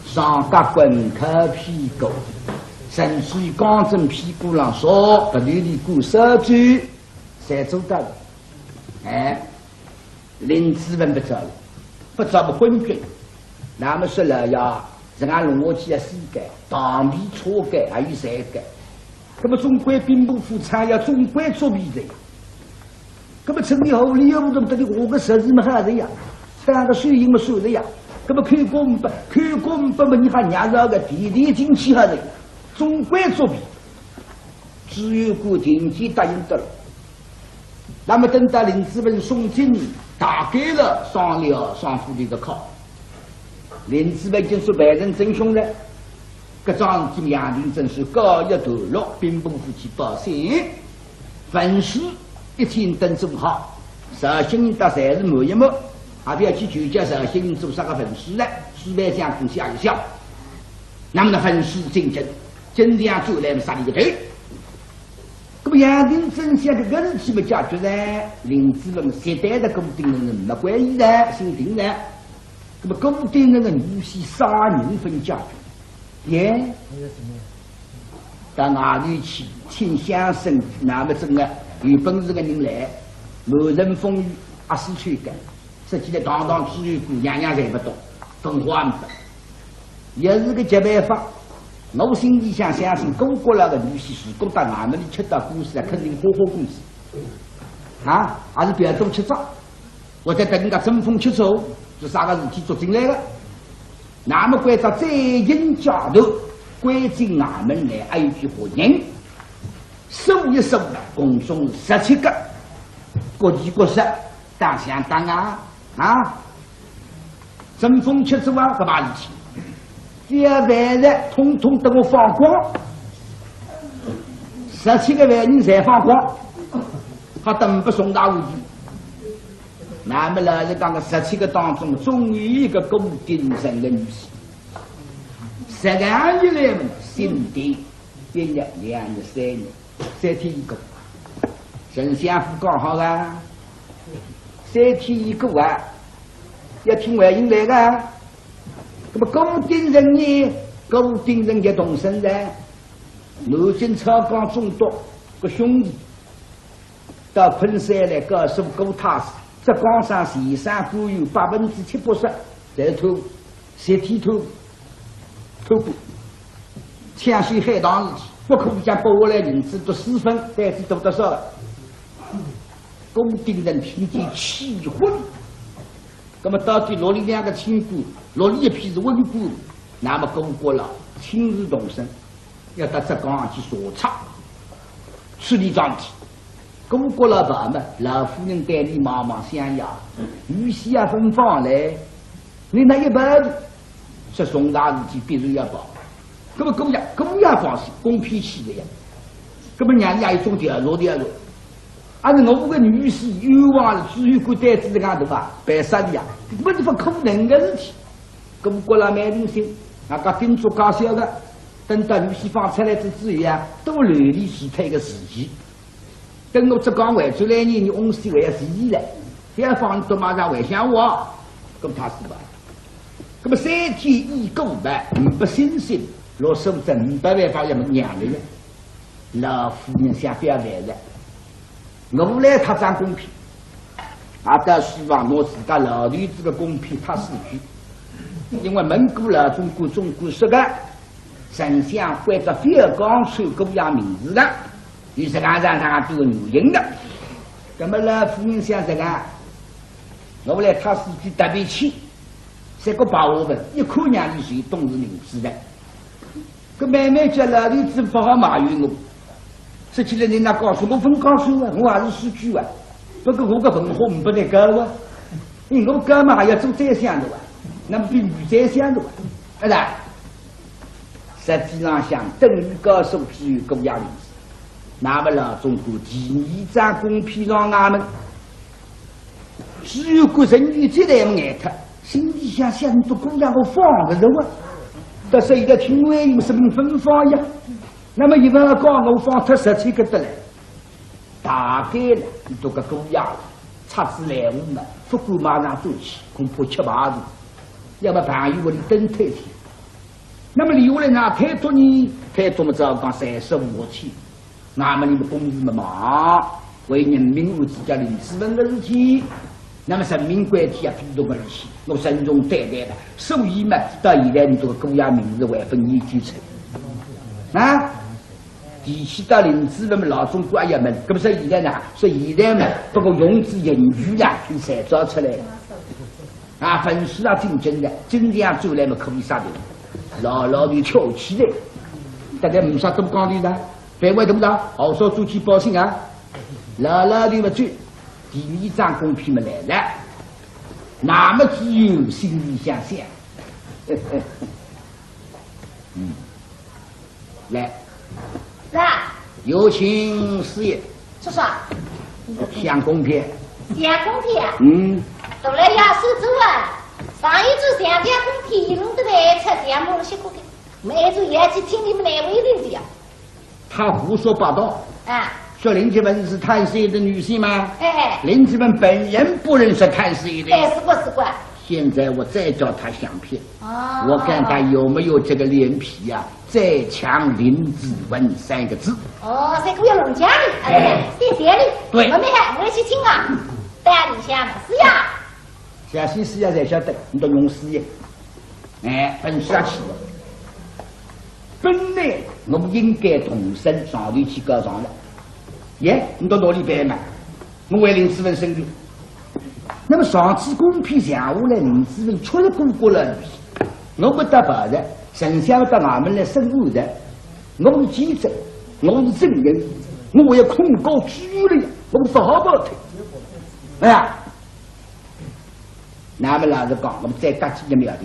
上夹棍靠屁股，甚至于刚正屁股上说，不流里鼓手指。 侪做得了。哎，林子文不招了，不招不昏君。那么说了呀，人家弄下去要死个，当皮车个，还有谁个？那么总归兵部府差要总归作弊的呀。那么城里好里有这么多的，我个实事么好的呀，当个水银么算的呀。那么口供不，口供不么你还让这个地地进去好的，总归作弊。 知县官定期答应得了。那么等到林子文送进大监了，上了上府里的考。林子文已经是犯人真凶了，搿桩事体杨廷珍是告一段落，兵部府去报信，文书一天等做好，绍兴人侪是满意么，也不要去求教绍兴人做啥个文书了，书面上共下一下。那么呢，文书进京， 真相出来么杀你个头。那么杨廷珍想搿个事体么解决了，林子文接待的顾鼎臣没关系的，姓丁的。那么顾鼎臣的女婿啥人分解决？耶？到外头去请乡绅，那么真的有本事的人来，满城风雨，阿是去干。实际的堂堂知县官样样侪不懂，文化也没得。 也是个急办法。我心里想，相信顾国老的女婿，如果到衙门里吃到官司啊，肯定花花公子。啊，还是不要多吃着。我再等人家争风吃醋，是啥个事体捉进来了？那么关照再行家头，关进衙门来，还有句话人，数一数，共总十七个，各地各省，当相当啊，啊，争风吃醋啊，搿把事体，只要犯人统统等我放光，十七个犯人侪放光，还等勿送大无忌。那么老实讲，搿十七个当中，总有一个顾鼎臣的女婿。 实梗一来嘛，新的，一日、两日、三日，三天一个。丞相府讲好啊，三天一个啊，要听回音来个。那么顾鼎臣呢？顾鼎臣也动身哉，南京操江总督个兄弟， 到昆山来告诉顾太师，浙江省全省官员百分之七八十侪贪污，集体贪污，贪污，抢修海塘事体，不可以讲拨下来银子都私分，到底多得少了。顾鼎臣听见气昏。 那么到底落里两个清官，落里一批是文官，那么顾阁老亲自动身，要到浙江去查察，处理桩事体。顾阁老跑嘛，老夫人对俚望望相爷，女婿也朆放嘞，你哪一办？说重大事体必须要跑。那么顾爷，顾爷放心，公批去的呀。那么让伲也有种调查调查。 啊，是我个女婿冤枉了，知县官对仔搿个对伐？办啥的呀？搿本是勿可能个事体。顾阁老蛮定心，啊，搿叮嘱介绍个，等到女婿放出来之后啊，多留意事体个时机。等我浙江回转来呢，伲翁婿还要死了，勿要放到马上回乡哇，搿么太师吧。搿么三天已过吧，呒不音信，老实讲呒不办法要么让了呀。 老夫人想勿要来了，我来搿张公批，啊，到书房拿自家老头子个公批搿四句，因为问过老总管，总管说个，丞相关照勿要讲出顾爷名字个，有实梗实梗个原因个。那么老夫人想实梗，我来搿四句特别气，三个白话文，一看让俚就懂是名字的。 搿慢慢叫老头子勿好埋怨我。说起来，人家告诉我，勿告诉我，我也是书记啊。不过我个文化呒不得教啊，因为我教嘛还要做宰相的哇，那么比女宰相的哇，是吧？实际上想等于告诉知县顾爷名字，那么老总管第二张公批上衙门。 知县官人一急得么呆脱，心里想想，倷笃顾爷我放勿落啊。但是现在听回音说明勿放呀，那么伊勿讲我放脱十七个得来。大概呢，倷笃个顾爷了，插仔来话嘛，勿敢马上转去，恐怕吃排头，要么朋友屋里蹲脱一天。那么留下来呢，推脱呢，推脱么只好讲暂时无期。 那么倷笃公事么忙，为人命案子叫林子文个事体，那么人命关天啊，非同个事体，我慎重对待吧。所以嘛，到现在倷笃个顾爷名字还勿研究出来。啊，提起到林子文嘛，老总管也问，搿么说现在呢？说现在嘛，不过用仔刑具啦，伊侪找出来了。 啊，文书啊，进京的，真正要转来么可以杀头，牢牢地跳起来，大家呒啥多讲头的，别外头的，好说出去报信啊，牢牢地么转，第二张公批么来了，那么知县心里想想，嗯。 来。是啊。有请师爷。说啥？相公批。相公批啊？嗯。都来要收走啊！上一次相相公批弄得来，才相公了些个，没做也去听你们哪位人的呀？他胡说八道。啊。说林子文是太师爷的女婿吗？哎。林子文本人不认识太师爷的。哎，是个，是个。现在我再叫他相批。 哦。我看他有没有这个脸皮呀，再讲林子文三个字。哦，这个要弄僵的，哎，哎，谢谢你。对。我们还，我去请啊。带你下嘛，是呀。小西施呀，才晓得，倷笃弄死呀。哎，本事啊，去了。本来我们应该动身上头去告状了。耶，倷笃哪里办嘛？ 我为林子文伸冤。那么上次公批上下来，林子文出了顾阁老，我不得报的，丞相到衙门来审案的，我是记者，我是证人，我要控告拘留，我是好不好听？哎呀，那么老实讲，我们再搭几个苗头，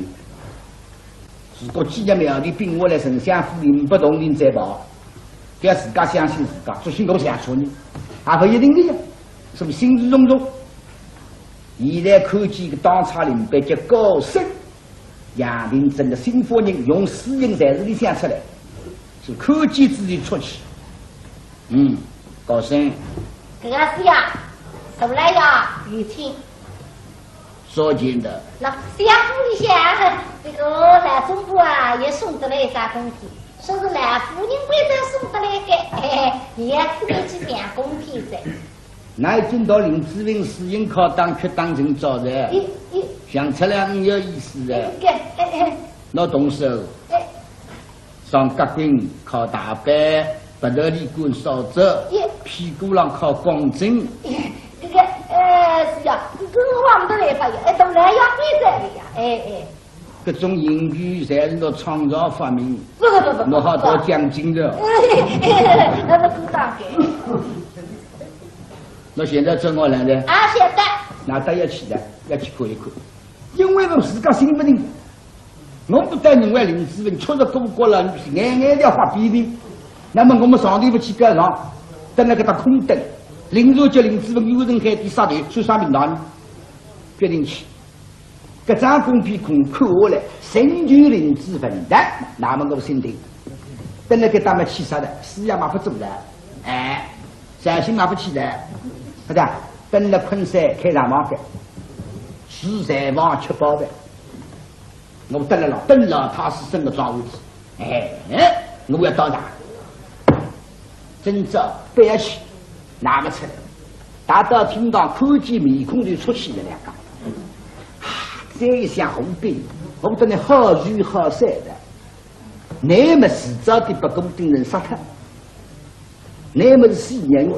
如果几个苗头并下来，丞相府里不同人再跑，要自家相信自家，作兴我想错呢，也不一定的呀，是不是？心事重重。现在看见一个当差领班叫高升， 杨廷珍的新夫人用私印在这里想出来，是看见之后出去。嗯，高升。搿个是呀，什么来呀？有请。少见的。那相府里向，这个老总管啊，也送得来一只公批，说是老夫人为咱送得来的，嘿嘿，也是一只两公批噻。 那一进到林子文私印考档，却当成早的，咦，咦。想出来很有意思的。哎，哎，哎。那动手，哎。上夹棍考大板，鼻头里管扫帚，咦。屁股上考钢针。咦，这个，呃，是呀，这个我没得办法呀，哎，都来要规则的呀，哎，哎。 搿种刑具侪是侬创造发明，不，不，不，不，侬好得奖金的。那是鼓掌给。侬现在怎么来的？啊，现在。那大家要去的，要去看一看，因为我自家心不定。我不但认为林子文确实过过了，眼眼要发脾气。那么我们上头不去告状，等那个他空等，林子文叫林子文有人海底杀头，算啥名堂呢？决定去。 搿张公批空看下来，寻究林子文的，那么我心定。等了搿搭么气煞了，事也嘛不做了。哎，绍兴嘛不去了，是吧？等了昆山开大房间，住柴房吃包饭。我等了老，等老太师升个庄下去。 哎，我要到达。今朝不要去，拿个出来。大到厅堂看见面孔就出气了两个。啊，这一想红兵，我等你好聚好散的。你们迟早得把我等人杀脱。你们是死人，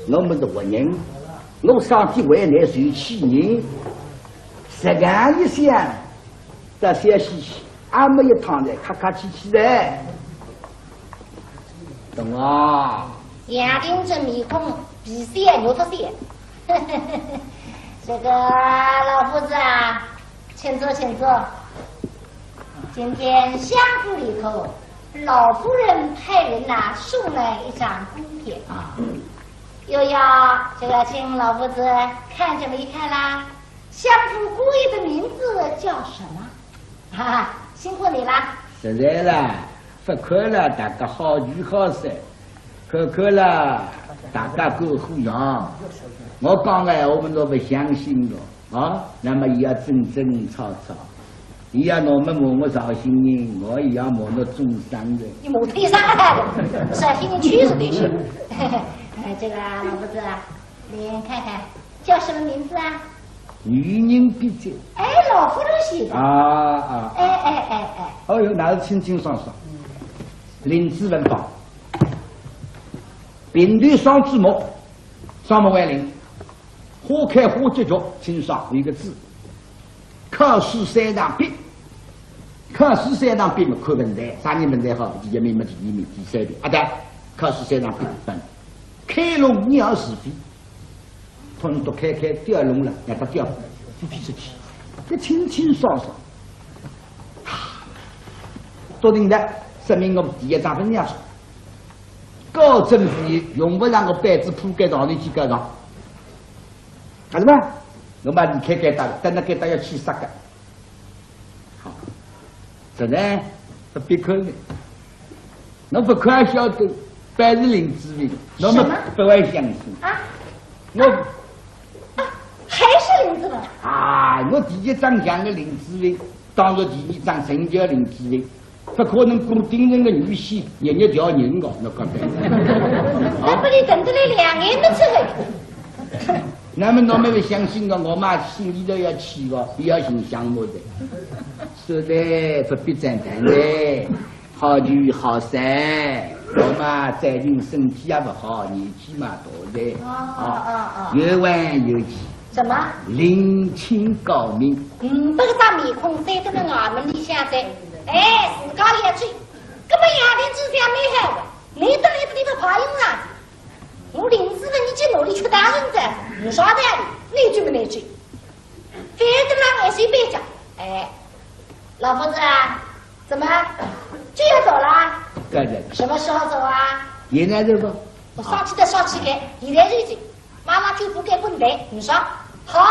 我们是活人，我上天为你受气人。实梗一想， 到小西去，阿没一趟来客客气气的。懂啊？杨廷珍面孔皮笑肉脱笑。这个老夫子啊，请坐，请坐。今天相府里头，老夫人派人呐，送来一张公帖，啊。又要，就要请老夫子看这么一看啦。 相府姑爷的名字叫什么？哈哈，辛苦你啦。实在啦，不看了，大家好聚好散；看看了，大家赶火样。我讲个闲话，侬不相信的啊？那么伊要争争吵吵，伊要侬么骂我绍兴人，我也要骂侬众生的。你骂天上来的，绍兴人去是得行。这个老夫子啊， 您看看，叫什么名字啊？女人笔迹。哎，老夫人写的。啊，啊。哎，哎，哎，哎。哦哟，那是清清爽爽。林子文吧，平头双子木，双木为林，花开花结局，清爽一个字。 考试三场笔，考试三场笔嘛，看文才，啥人文才好，第一名嘛，第二名，第三名，啊对，考试三场笔，嗯，开弄鸟是非，统统开开调弄了，让他调，飞飞出去，这清清爽爽。啊，笃定的，说明我第一桩文章，高枕无忧，用不着我板子铺盖上头去告状。 还是吧？我嘛离开该搭，等到该搭要去杀个。好，这呢，不必看了。侬不看也晓得，不是林子文，侬么什么？不会相信。啊？我啊，啊，还是林子文？啊，我第一张像个林子文，当然第二张真叫林子文。 不可能顾鼎臣的女婿日日调人个，侬讲对。那不你等得来两年的这个。那么侬么不相信个，我嘛心里头要气个，也要寻相骂的。说的不必再谈的，好聚好散，我嘛最近身体也不好，年纪嘛大的。哦，啊，哦，哦。有问有题。什么？另请高明。嗯，搿个张面孔，再等到衙门里向再哎，自家也去，搿么杨林子想蛮好个，你到一个地方跑用场子，我林子文你去努力去打人子，有啥道理？你去么你去，反正让我随便讲。哎，老夫子啊，怎么就要走了？对对，什么时候走啊？现在走吧。我上去再上去个，现在就走。 马上就不给滚蛋，你说好，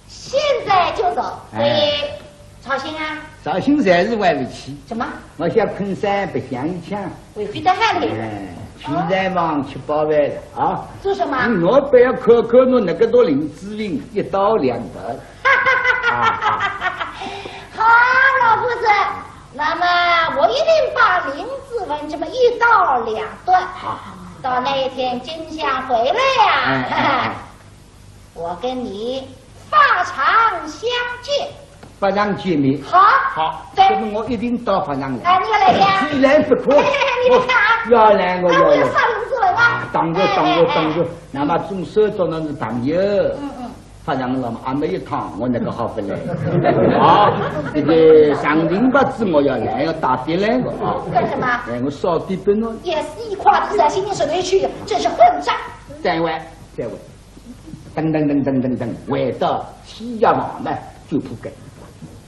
现在就走，所以哎，绍兴啊？绍兴暂时回不去。怎么？我想昆山白相一圈。回去到海里？哎，去南方吃饱饭了啊。做什么？嗯，我不要看看侬那个多林子文一刀两断。好，老夫子，那么我一定把林子文这么一刀两断。好。 到那一天金相回来呀，哎，哎，哎。我跟你法场相见。法场见面。好，好，对。那么我一定到法场来。哎，你要来呀？自然不可。哎，你看啊。我要来，我要来。哎，我要杀林子文啊。啊，当然，当然，哎，哎，哎。当然。那么总算做了是朋友。嗯，嗯。 法场浪嘛，阿没一趟，我那个好不来。啊，这个上庭八字我要来，要打点来个啊。干什么？哎，我少点本哦。也是一块子在心里说来去，真是混账。再会，再会。噔噔噔噔噔噔，回到西厢房呢，就铺盖。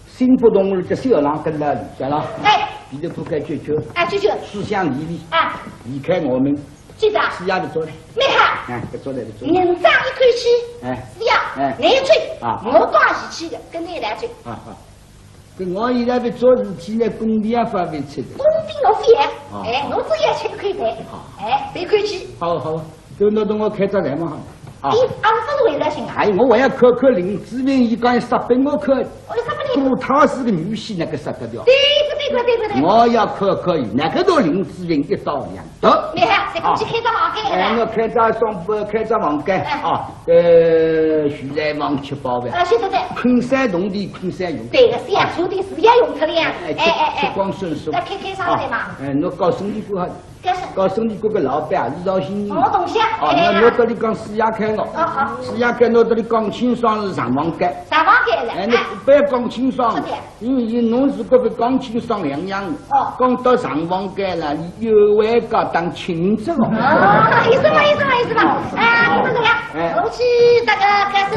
新不动了，这小郎跟了，小郎，哎。你的铺盖就就，哎，就就。思想离离，哎。离开我们。 知道。是呀，你坐来。没好。哎，你坐来，你坐来。人长一口气，哎。是呀，哎。你吹，啊。我讲义气的，跟你来吹。啊，啊。跟我现在不做事体呢，工资也发不出的。工资我发，啊，哎，啊。我只要吃一口饭，啊。哎，别客气。好，好，就那等我开只来嘛，好。啊。你阿是不是为了心啊？哎，我还要看看林子文，伊讲杀本我看。我就杀本你。顾太师的女婿那个杀得掉。对不对？对不对？对不对？我要看看伊，那个到林子文一刀两 得。你看，这个去开只房间了。哎，我开只双，开只房间，哎。啊，呃，住宅房吃饱饭。啊，是的，对。昆山铜钿，昆山用。对个，是呀，住的是要用出的呀。哎，哎，哎，哎。吃光顺手。那开，开啥的嘛？啊，哎，我告诉你个哈，干什么？告诉你个个老板啊，是绍兴人。哦，东西啊。啊，哎呀。那我这里讲四爷开了。哦，哦。四爷开，我这里讲清爽是上房间。上房间了，哎，你哎。不要讲清爽。是的。 因为侬是搿个讲清爽两样，哦。讲到上房间了，你又会搞当亲戚哦。哦，意思嘛，意思嘛，意思嘛。哎，你们怎么样？哎。我去那个该是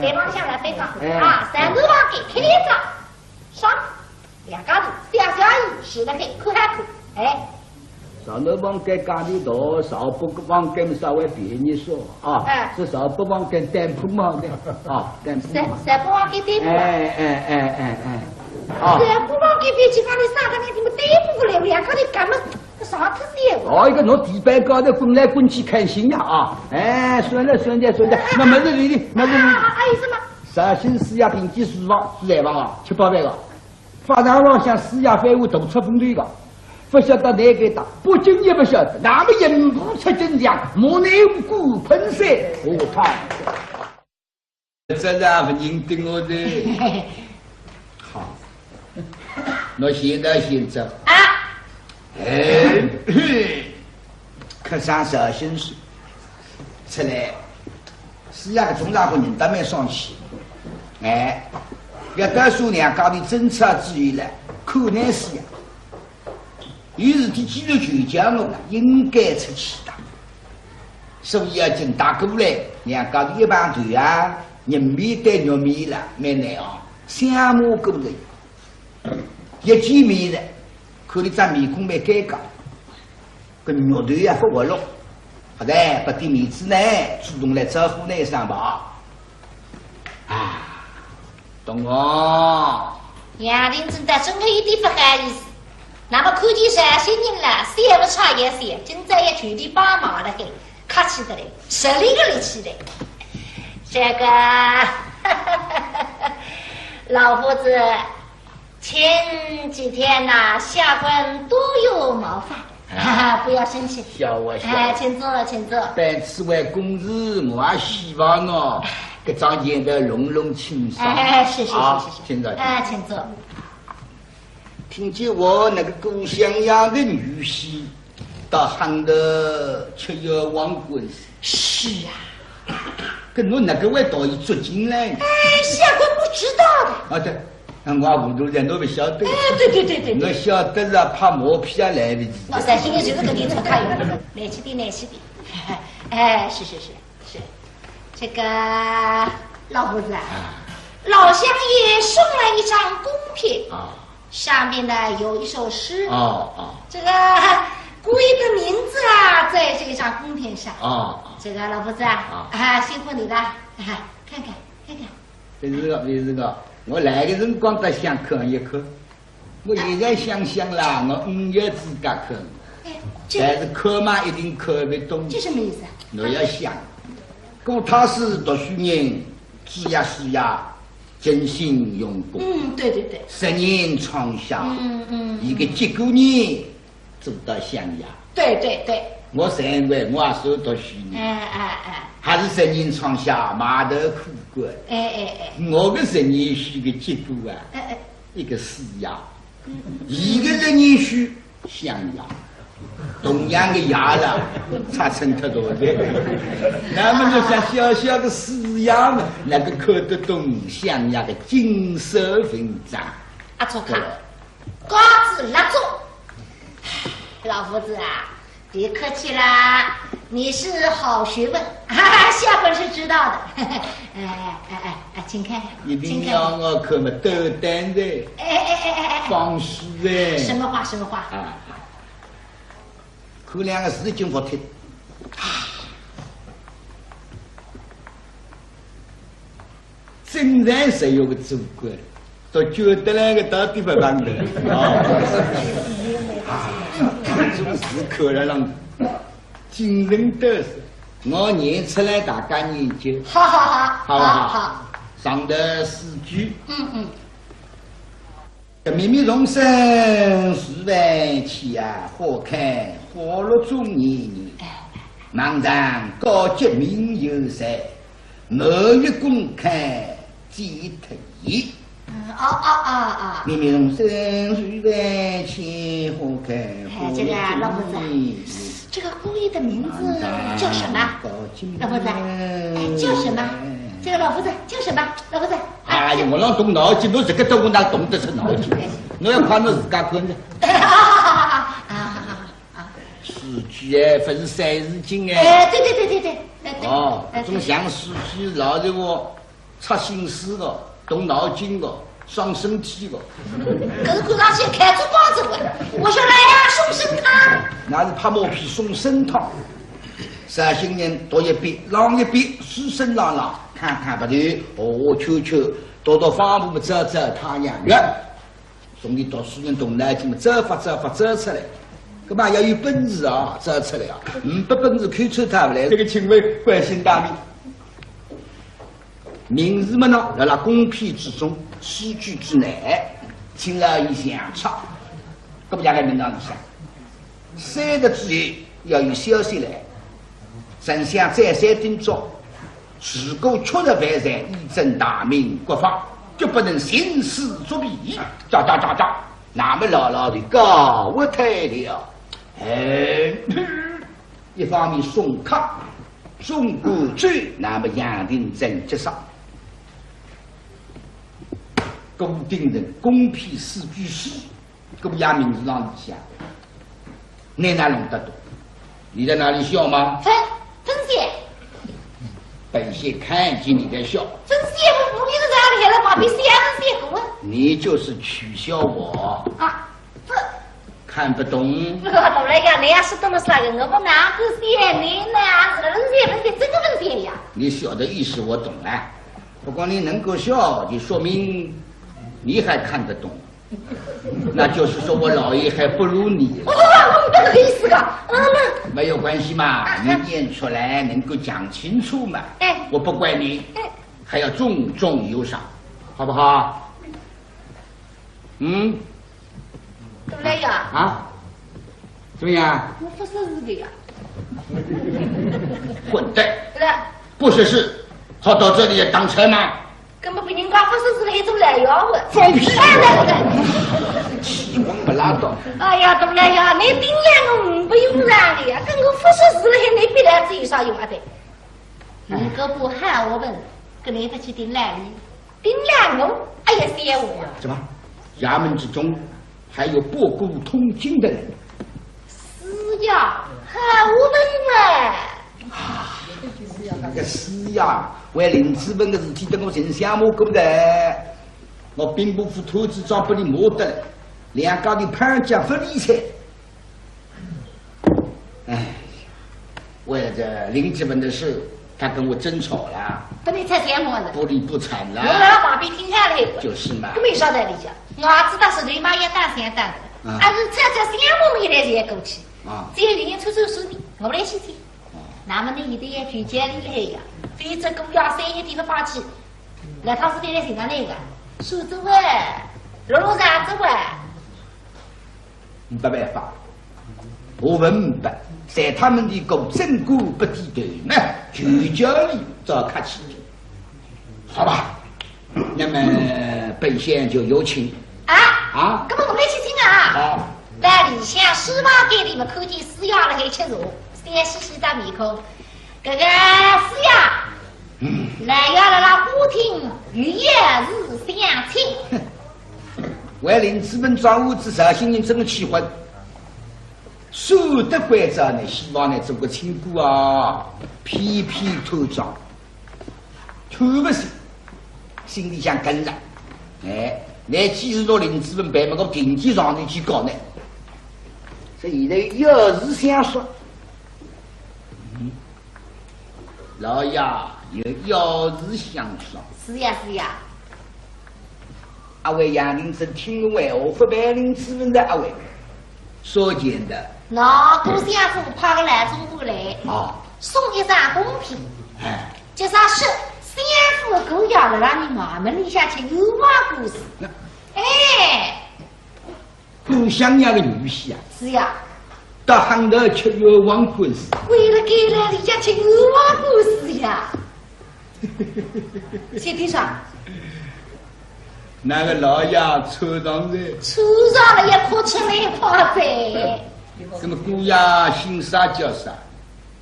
对方向来对方，哎。啊，三个房间开一张，上，两家头，小小一，是那个，看还看，哎。 上头房间价钿大，上铺房间稍微便宜些啊。哎。是上铺房间店铺嘛的啊，店铺嘛。上，上铺房间店铺啊。哎，哎，哎，哎，哎。啊。上铺房间比起讲你上个那地方店铺不来，两个人干嘛？上铺店铺。哦，一个侬地板高头滚来滚去开心呀啊！哎，算了，算了，算了，那没事，你，没事，你。啊，啊，啊，意思嘛。绍兴四爷顶级书房，住宅房啊，吃饱饭个。 法场浪向四爷翻我大出风头个，勿晓得哪个打，北京也勿晓得，那么刑部出京场，莫奈何顾喷水，我看。这是勿认得我的。好，那现在现在。啊。哎，嘿。 客商绍兴书出来，四爷搿种家伙人倒蛮爽气。哎，要到时候两家头争吵之后了，看难四爷。有事体既然求叫我了，应该出去的。所以要紧打过来，两家头一碰头啊，人面对肉面了，蛮难哦，相骂过来。 一见面了，看伊张面孔蛮尴尬，搿肉头也勿活络，好歹拨点面子呢，主动来招呼呢一声吧。啊，东翁。杨林真的真的一点勿好意思，那么看见绍兴人了，笑勿出也笑，今朝也求你帮忙了嘿，客气得嘞，十里个力气嘞。这个，老夫子， 前几天呐，下官多有冒犯，啊。哈哈，不要生气。笑话，笑话。哎，请坐，请坐。本此为公事，我也希望喏，搿桩案头弄弄清爽。哎，是，是，是，啊，是，是。请坐，请坐。哎，请坐。听见我那个顾襄阳的女婿 到杭州吃冤枉官司。是啊。搿侬哪个会到伊捉进来呢？哎，下官不知道的。啊，对，那我糊涂了，侬勿晓得。哎，对对对对对。侬晓得了，拍马屁也来勿及。我相信你就是搿点出口。来气点，来气点。哎，是是是是，这个老夫子啊，啊。老相爷送来一张公片，啊。上面呢有一首诗，哦哦。这个姑爷的名字啊，在这张公片上。哦哦。这个老夫子啊，啊。啊，辛苦你了，啊，看看看看。 勿是个，勿是个，我来个辰光倒想看一看，我现在想想啦，我呒没资格看。哎，这但是看嘛，一定看勿懂。这什么意思啊？侬要想，顾太师读书人，子呀书呀，尽心用功，嗯，对对对。十年窗下，嗯嗯，伊个结果呢， 做到相爷。对对对。我三观，我也算读书人，哎哎哎。还是十年窗下，埋头苦干。哎哎哎。我个十年书个结果啊，哎哎。一个师爷，嗯嗯。一个十年书相爷，同样个爷了，差成太多了。那么就像小小个师爷嘛，哪个看得懂相爷个锦绣文章？阿错看。 告辞，蜡烛。老夫子啊，别客气啦，你是好学问，哈哈，下官是知道的。哎哎哎哎，请看，一定要我看么，斗胆的，哎哎哎哎哎哎，放肆的。什么话？什么话？啊，看两个字已经服帖。 真正是有个主管，都觉得那个到底不办的。啊，这个是可能让精神得失，我念出来大家研究，好好好，好不好？好好。上头四句，嗯嗯。 这冥冥重生是万千啊，花开花落终年年。茫然高洁名有谁？满月宫开几特异。嗯，哦哦哦哦。冥冥重生是万千，花开花落终年年。哎，这个老夫子，这个姑爷的名字叫什么？老夫子，哎，叫什么？这个老夫子叫什么？老夫子，哎，哎呀，我老动脑筋，侬这个都我哪动得出脑筋？侬要看侬自家看的。啊，啊，啊，啊，啊。四句哎，勿是三字经哎。哎，对对对对对，哎，对。哦，哎，对。总像四句老实话， 出心思的，动脑筋的，伤身体的。搿是看上去开出光子了，我说来呀，送参汤。那是拍马屁送参汤。绍兴人读一遍，朗一遍，书声朗朗，看看勿对，哦，秋秋，读读方步，照照太阳。 从你读书人动脑筋嘛，走法走法走出来，搿嘛要有本事啊，走出来啊，呒不本事，口出他勿来。这个请问贵姓大名？名字嘛呢，辣辣公片之中，诗句之内，请了一想出，搿么要来名堂里向。三个之后要有消息来，丞相再三叮嘱， 如果确实犯罪，以正大明国法，决不能徇私作弊。喳喳喳喳，那么老老的告退了。哎，一方面送客，送过去，那么杨廷正接上。顾鼎臣公片四句诗， 搿么也名字浪里向，你哪弄得懂？你在哪里笑吗？分，分析。本县看见你在笑。分析，我不比这个厉害了，把比谁还能写过啊？你就是取笑我。啊，这看不懂。我懂了呀，你要是懂了啥个，我不拿个写，你那是分析，分析，这个分析呀。你笑的意思我懂了，不过你能够笑，就说明你还看得懂。 那就是说我老爷还不如你。哦，我搿个意思个，啊，那没有关系嘛，啊，你念出来能够讲清楚嘛。哎，我不怪你，哎，还要重重有赏，好不好？嗯，怎么了呀？啊？怎么样？我不识字的呀。混蛋！来，不识字，好到这里来当差吗？ 根本比人家不识字的还做来要问。放屁！哎，对对对。气功不拉倒。哎呀，大老爷，你顶来我不用让的呀，跟我不识字的还你比来子有啥用啊？对，你可不喊我问，跟你不去顶来哩。丁郎哦，哎呀，小王。怎么？衙门之中还有不顾通情的人？是呀，好文啊。啊，这个是呀，为林子文的事体，等我真想我过得，我兵部府头子长不你摸得了，两家头攀脚不理睬。 哎，为了这林子文的事，他跟我争吵了，不理睬小王了。不理不睬了。我辣旁边听下来，就是嘛。搿没啥道理讲，我知道是你妈也打算打的，啊。还是这这小王没来才过去，啊。只有有人出出声音，我来去听。啊。那么呢，你的也举荐厉害呀，非这个要三个地方放弃，那他是得来寻着那个，苏州哎，罗罗山州哎。 没办法，我问明白，在他们的个正骨不低头呢，就叫你找客气。好吧，那么本县就有请。啊？啊？搿么我们一起听啊。好。在里向书房间里面看见师爷辣海吃茶，笑嘻嘻的面孔。搿个师爷，嗯。来呀，来啦，花厅有要事相请。 为林子文找我子绍兴人真个气坏，舍得关照呢，希望呢做个亲姑啊，偏偏拖账，拖不起，心里向跟着。哎，那既然拿林子文办么个定期上头去搞呢，所以呢，有事相说。嗯。 老爷有要事相商。是呀，是呀。阿会杨林珍听我闲话，勿办林子文的阿会，少见的。那顾相府派个老总管来，哦。送一张公批。哎。就说是相府姑爷辣辣你衙门里向吃冤枉官司。那哎。 顾相爷的女婿啊，是呀。到杭州吃冤枉官司。为了该来里向吃冤枉官司呀。谢先生。那个老爷抽上来。抽上来也哭出来快哉。那么姑爷姓啥叫啥？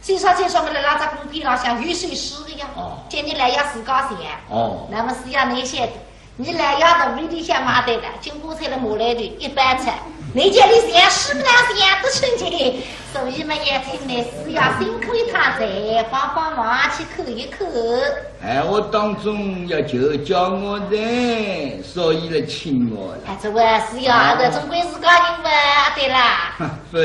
先生，先生，我辣辣只公批浪向有首诗的呀，哦。叫你来要自家写。哦。那么是要你写的，你来要的里向买对了，经过菜了马来的一般菜，你叫你写诗不能写得出去，所以嘛，也请你是要辛苦一趟才帮帮忙去看一看。哎，我当中要求教我的，所以来请我了。哎，这位是要的，哦。总归是高兴吧，对啦。不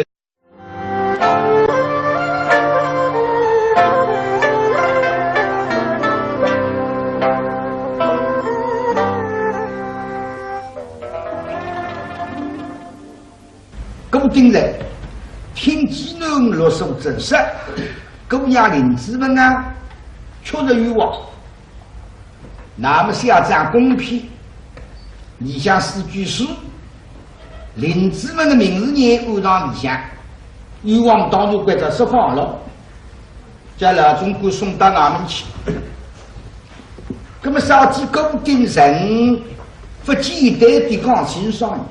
顾鼎臣，听见侬落手真实，姑娘林子文啊，确实冤枉。 那么写张公批，里向四句诗，林子文的名字呢安上里向，冤枉当然关照释放了，叫老总管送到衙门去。那么啥体顾鼎臣勿简单的讲清爽呢？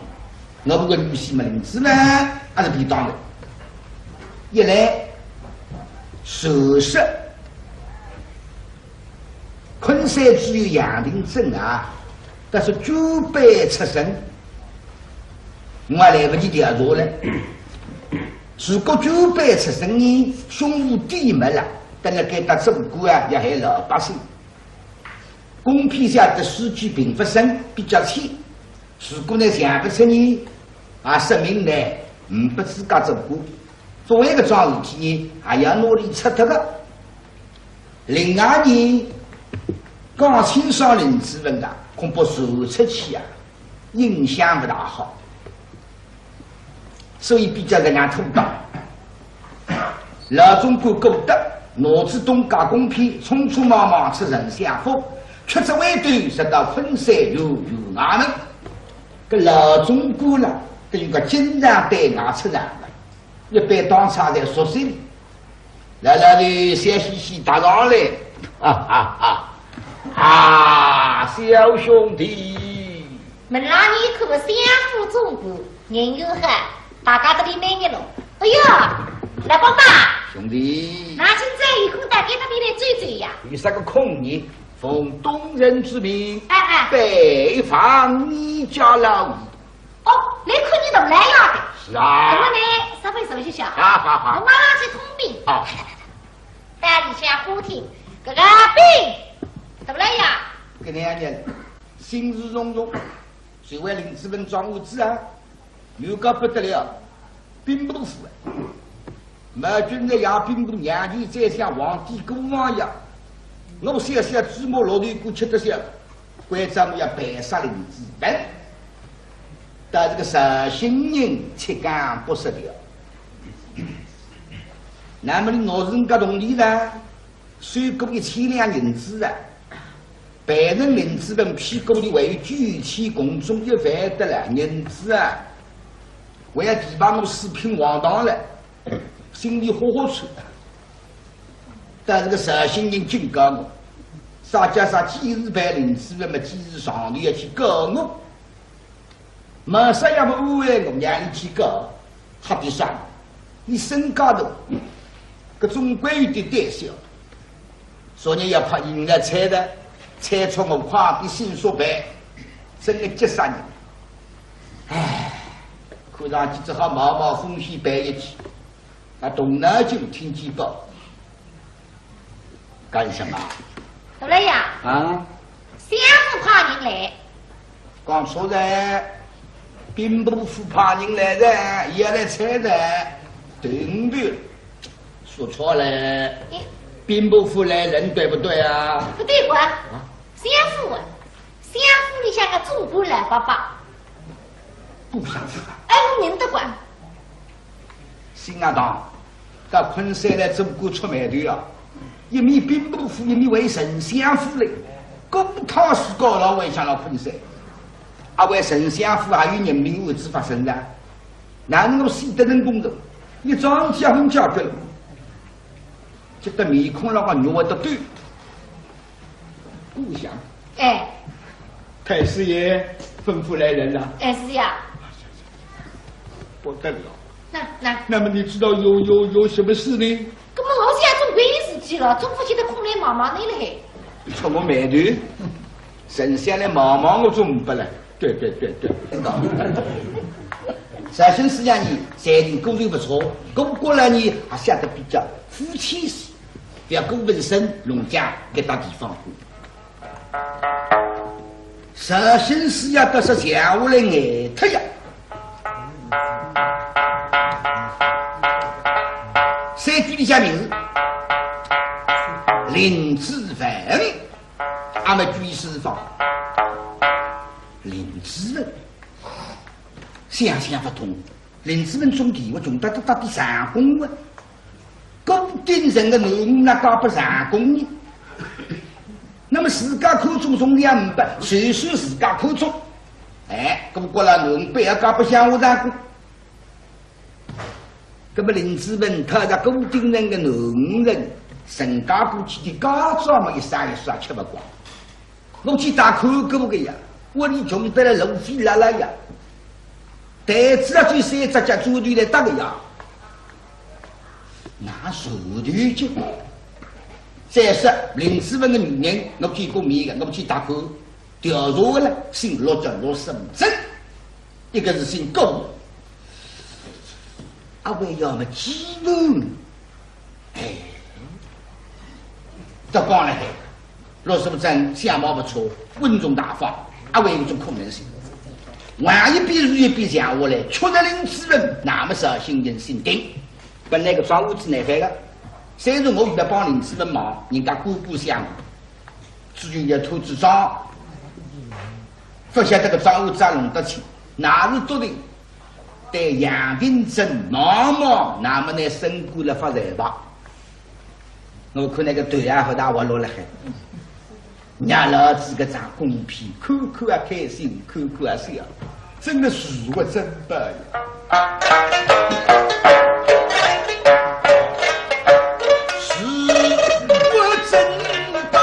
我们的女婿嘛林子文还是便当的。一来，首饰 昆山知县杨廷珍啊，但是捐班出身，我还来不及调查了。如果捐班出身呢，胸无底没了，等了该搭做官啊，要害老百姓。公批下的诗句并不深，比较浅。如果呢想不出呢，啊，说明呢，嗯，不资格做官。 做一个桩事体呢，还要拿伊拆脱个。另外呢，讲清爽林子文啊，恐怕传出去啊，影响不大好。所以比较搿样妥当。老总管顾德拿仔东家公批，匆匆忙忙出丞相府，吃仔回头，直到昆山县衙门。搿老总管啦，等于讲经常对外出场个。 一般当差侪熟悉哩。来来来，笑嘻嘻搭上来。啊啊啊！啊，小兄弟。门浪一看相府总管，人又好，大家侪蛮热络。哎呀，老伯伯。兄弟。那今朝有空到该搭边来走走呀？有啥个空呢？奉东人之命，哎，哎。拜访你家老爷。哦，来看你大老爷的。是啊。那么呢，稍微坐一下。好，好，好。我马上去通禀。好。到里向花厅，搿个禀，大老爷。搿两日心事重重，就为林子文桩案子啊， 又搞不得了，兵部府啊。毛俊才爷兵部娘舅再像皇帝过房一样，我小小芝麻绿豆干吃得消，关照我要办杀林子文。但是个绍兴人七讲八十条。那么你拿人家铜钿呢？ 收过一千两银子啊，办成林子文屁股里还有九千，共总一万得了银子啊，还要提拔我四品黄堂了，心里豁豁出。但是个绍兴人警告我，啥叫啥几时办林子文么，几时上头要去告我。 没啥样么安慰我，让你去告，好比啥？你身价大，搿总归有点胆小。昨日要派人来催的，催促我快点迅速办，真个急煞人。唉，看上去只好冒冒风险办一记，那动脑筋听见报。 干什么？大老爷，啊？相府派人来。讲错了，兵部府派人来的，也来催的，对不对？说错了，哎。兵部府来人对不对啊？不对个，啊？相府啊，相府里向个总管老伯伯。顾相府啊？哎，我认得个。 新学堂，到昆山来做官出霉头啊，一面兵部府，一面还丞相府嘞，公堂是告老还乡了昆山，啊，还丞相府还有人命案子发生的，哪能够死得人公道？一桩结婚解决了，这个面孔那个肉会得抖。 顾相。哎。太师爷吩咐来人了。哎，是呀。不得了。那，那。那么你知道有，有，有什么事呢？搿么我想总归有事体了，总勿见得空来望望侬了嘿。触我霉头，丞相来望望我总勿来。对，对，对，对。绍兴师爷呢，才情果然不错，顾阁老呢，还写得比较肤浅些。 覅顾文生、龙江搿搭地方官。绍兴师爷倒是闲下来呆脱呀。三句里向名字，林子文，阿末举四方，林子文，想想勿通。 林子文总归穷得搭搭个相公啊，顾鼎臣个囡儿哪嫁拨相公呢？那么自家看中总归勿，就算自家看中，哎，搿么国老囡儿必要嫁拨乡下相公。搿么林子文讨着顾鼎臣个囡儿，成家过去个家产么一生一世也吃勿光。 我去打看过个呀，屋里穷得来路费拉拉呀，台子啊，最三只脚砖头来搭个呀，哪受得起？再说林子文个女人，我见过面个，我去打看，调查个了，姓陆叫陆胜珍，一个是姓顾，阿会要么基本 哎，这讲了嘿，陆胜珍相貌不错，稳重大方，阿会有种可能性。万一比如一比下下来，确实林子文，那么绍兴人心定。本来搿桩案子难翻个，虽然我现在帮林子文忙，人家官官相护， 至于要拖仔账，勿晓得搿桩案子弄得清，哪是笃定？对杨廷珍望望，那么呢，升官了发财吧。我看那个头啊，好大活络了海，让老子搿张公片看看啊开心，看看啊笑。 真的是我真的呀。是我真的。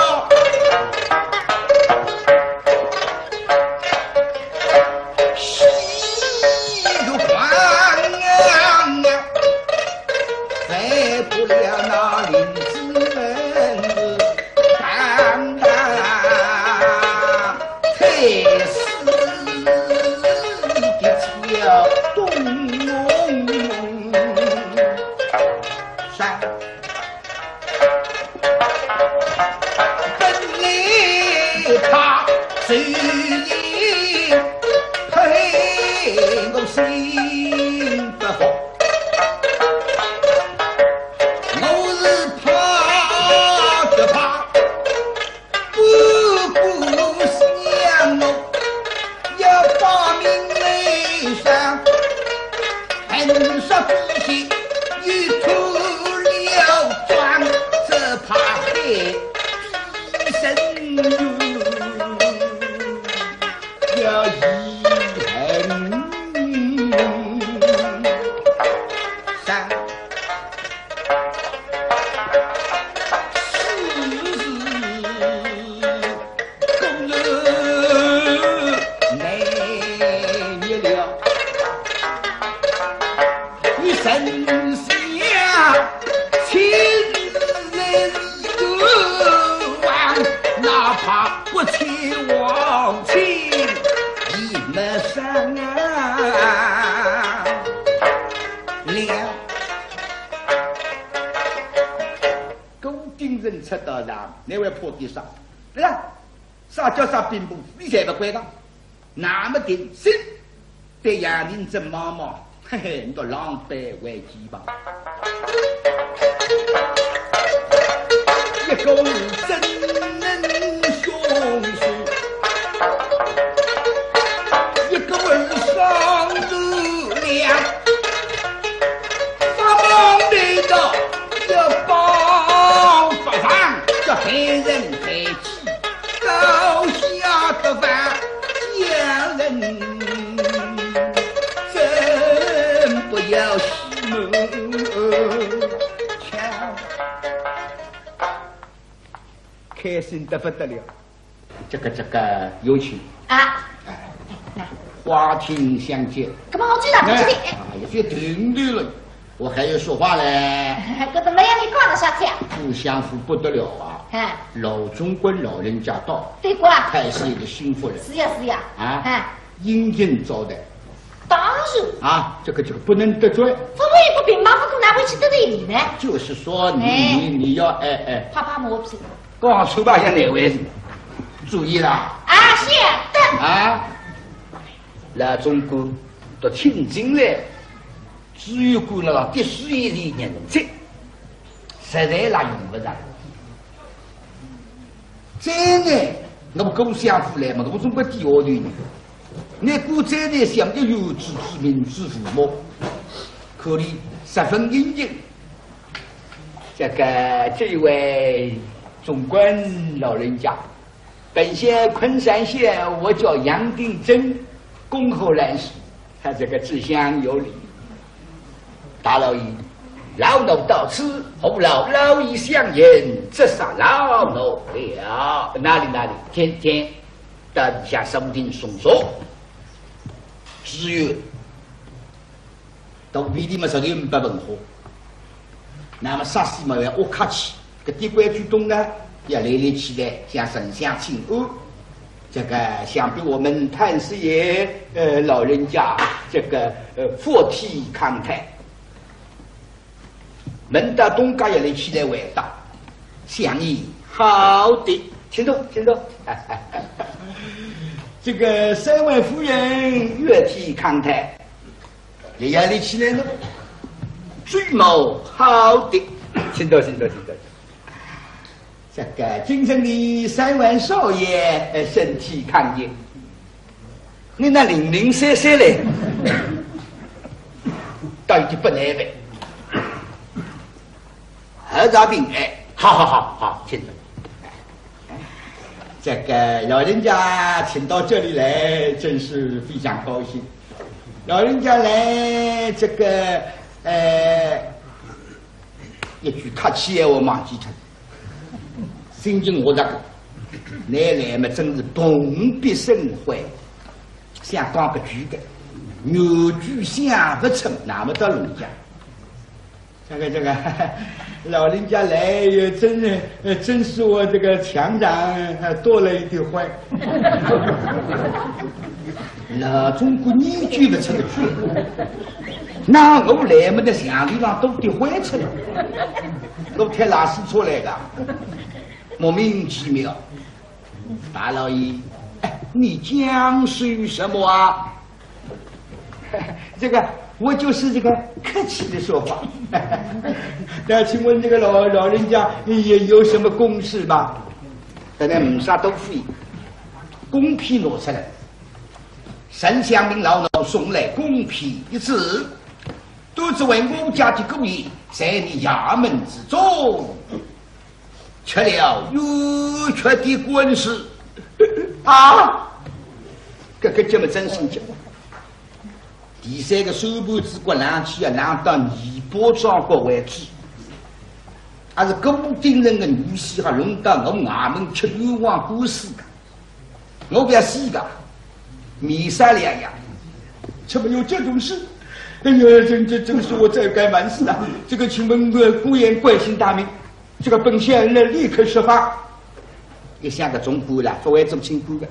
喜如狂啊，犯不了那林子文是当当。武丁人出到场，侬还怕点啥？对吧？啥叫啥兵部，侬侪勿管个。那么定心，对杨廷珍望望，嘿嘿，侬倒狼狈为奸吧。一个是真能凶手，一个是双头梁。 发梦得到一包法场，叫害人害己，高下的犯奸人，真不要戏弄。开心得不得了。 这个，这个，有请。啊。哎，来。花厅相见。搿么我知道，哎，不是的。啊，有些停顿了，我还要说话嘞。搿都没让你讲了啥体啊？顾相府不得了啊。哎。老总管老人家到。对过啊。太师爷的心腹人。是呀，是呀。啊。哎。殷勤招待。 当然。啊，这个，这个不能得罪。怎么也不平白无故拿回去得罪你呢？就是说你，哎。你，你要，哎，哎。拍拍马屁。讲出吧，也难为情。注意啦。啊，晓得。啊，老总管都请进来，只有管了滴水一滴人情，实在啦用不着。 再呢，那么顾相府来嘛，我总归第二头呢。那顾再呢，想要有子之名之父母，可以十分殷勤。这个，这位总管老人家，本县昆山县，我叫杨廷珍，恭候来迟。 他这个知县有礼。大老爷，老奴到此，何劳老爷相迎，折煞老奴了。哪里哪里，请，请，到里向上厅坐坐。只有肚皮里嘛，实在没文化。 那么啥事嘛要客气，搿点规矩懂呢，要立立起来，向丞相请安。这个，想必我们太师爷，呃，老人家，这个，呃，福体康泰。门到东家要立起来回答，相爷好的，请坐，请坐。这个三位夫人月体康泰。 也要立起来了。最貌好的，请坐，请坐，请坐。这个京城的三位少爷，呃，身体康健。你那零零散散嘞，倒有点不耐烦。 喝茶平安。好，好，好，好，请坐。这个老人家请到这里来，真是非常高兴。老人家来，这个，呃，一句客气闲话忘记脱，心情我这个，来来嘛，真是蓬荜生辉，想讲个句个，原句想不出，那么到人家。 这个，这个，老人家来也真是，呃，真是我这个墙上，呃，多了一点灰。老总管你举不出个去，那我来么的墙头上都点灰出来，我太拉屎出来的，莫名其妙。大老爷，哎，你讲些什么啊？ 这个，我就是这个客气的说话。那请问这个老，老人家也有什么公事吗？大老爷，没啥多说，公批拿出来。丞相命老奴送来公批一纸，都只为我家的姑爷在你衙门之中 吃了冤屈的官司。啊，搿个节目真心急。第三个手板子骨冷起啊，冷到尾巴桩骨为止。还是顾鼎臣的女婿还弄到我衙门吃冤枉官司个。 我不要死个，面善两样，怎么有这种事？哎呀，这，这，这个是我罪该万死啊！这个，请问，呃，姑爷贵姓大名？这个本县来立刻释放。一想个总管了，不会做清官的。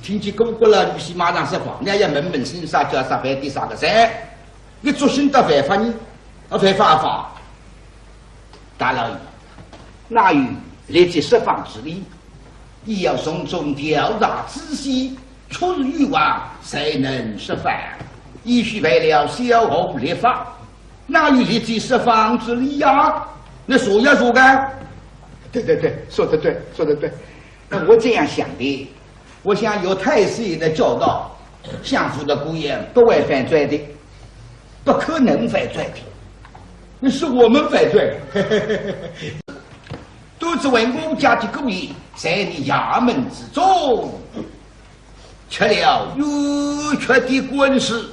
听见顾家老女婿马上释放，那要问问姓啥叫啥，犯的啥个罪？你作兴到犯法呢？啊，犯法啊法！大老爷，哪有立即释放之理？你要从中调查仔细，出于冤枉，才能释放。也许犯了小户律法，哪有立即释放之理呀？那说呀说个。对对对，说得对，说得对。那我这样想的，我想有太师爷的教导，相府的姑爷不会犯罪的，不可能犯罪的。那是我们犯罪。都只为我家的姑爷在你衙门之中吃了冤屈的官司。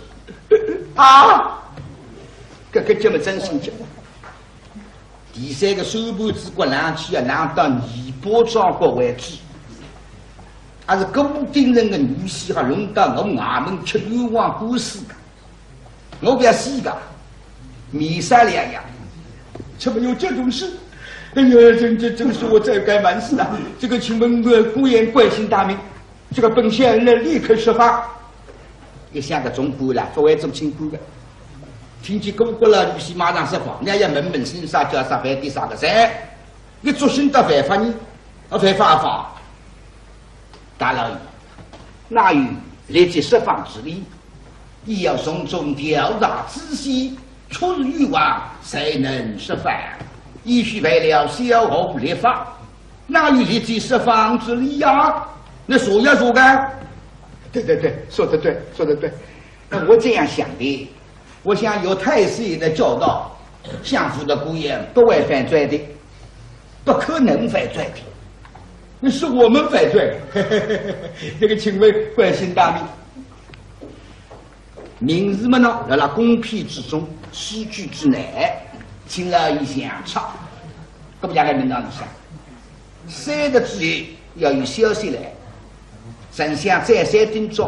啊，搿个节目真心讲。第三个手盘子骨冷气啊，冷到尾巴桩骨为止，还是顾鼎臣的女婿还弄到我衙门吃冤枉官司个。 我不要死个，没商量呀，怎么有这种事？哎呀，这这这个是我罪该万死啊！这个请问我姑爷贵姓大名？这个本县呢立刻释放。一想个总管了，勿会做清官个。听见顾国老女婿马上释放，人家要问问姓啥叫啥，犯的啥个罪？你作兴到犯法呢？啊，犯法法。 大老爷，哪有立即释放之理？你要从中调查仔细，出于冤枉，才能释放。也许犯了小户律法，哪有立即释放之理呀？那说呀说个。对对对，说得对，说得对。那我这样想的， 我想有太师爷的教导，相府的姑爷不会犯罪的，不可能犯罪的，那是我们犯罪。这个请问贵姓大名？名字嘛呢，辣辣公批之中，诗句之内，请老爷详查。搿么样来问到你想，三个字眼要有消息来，丞相再三叮嘱，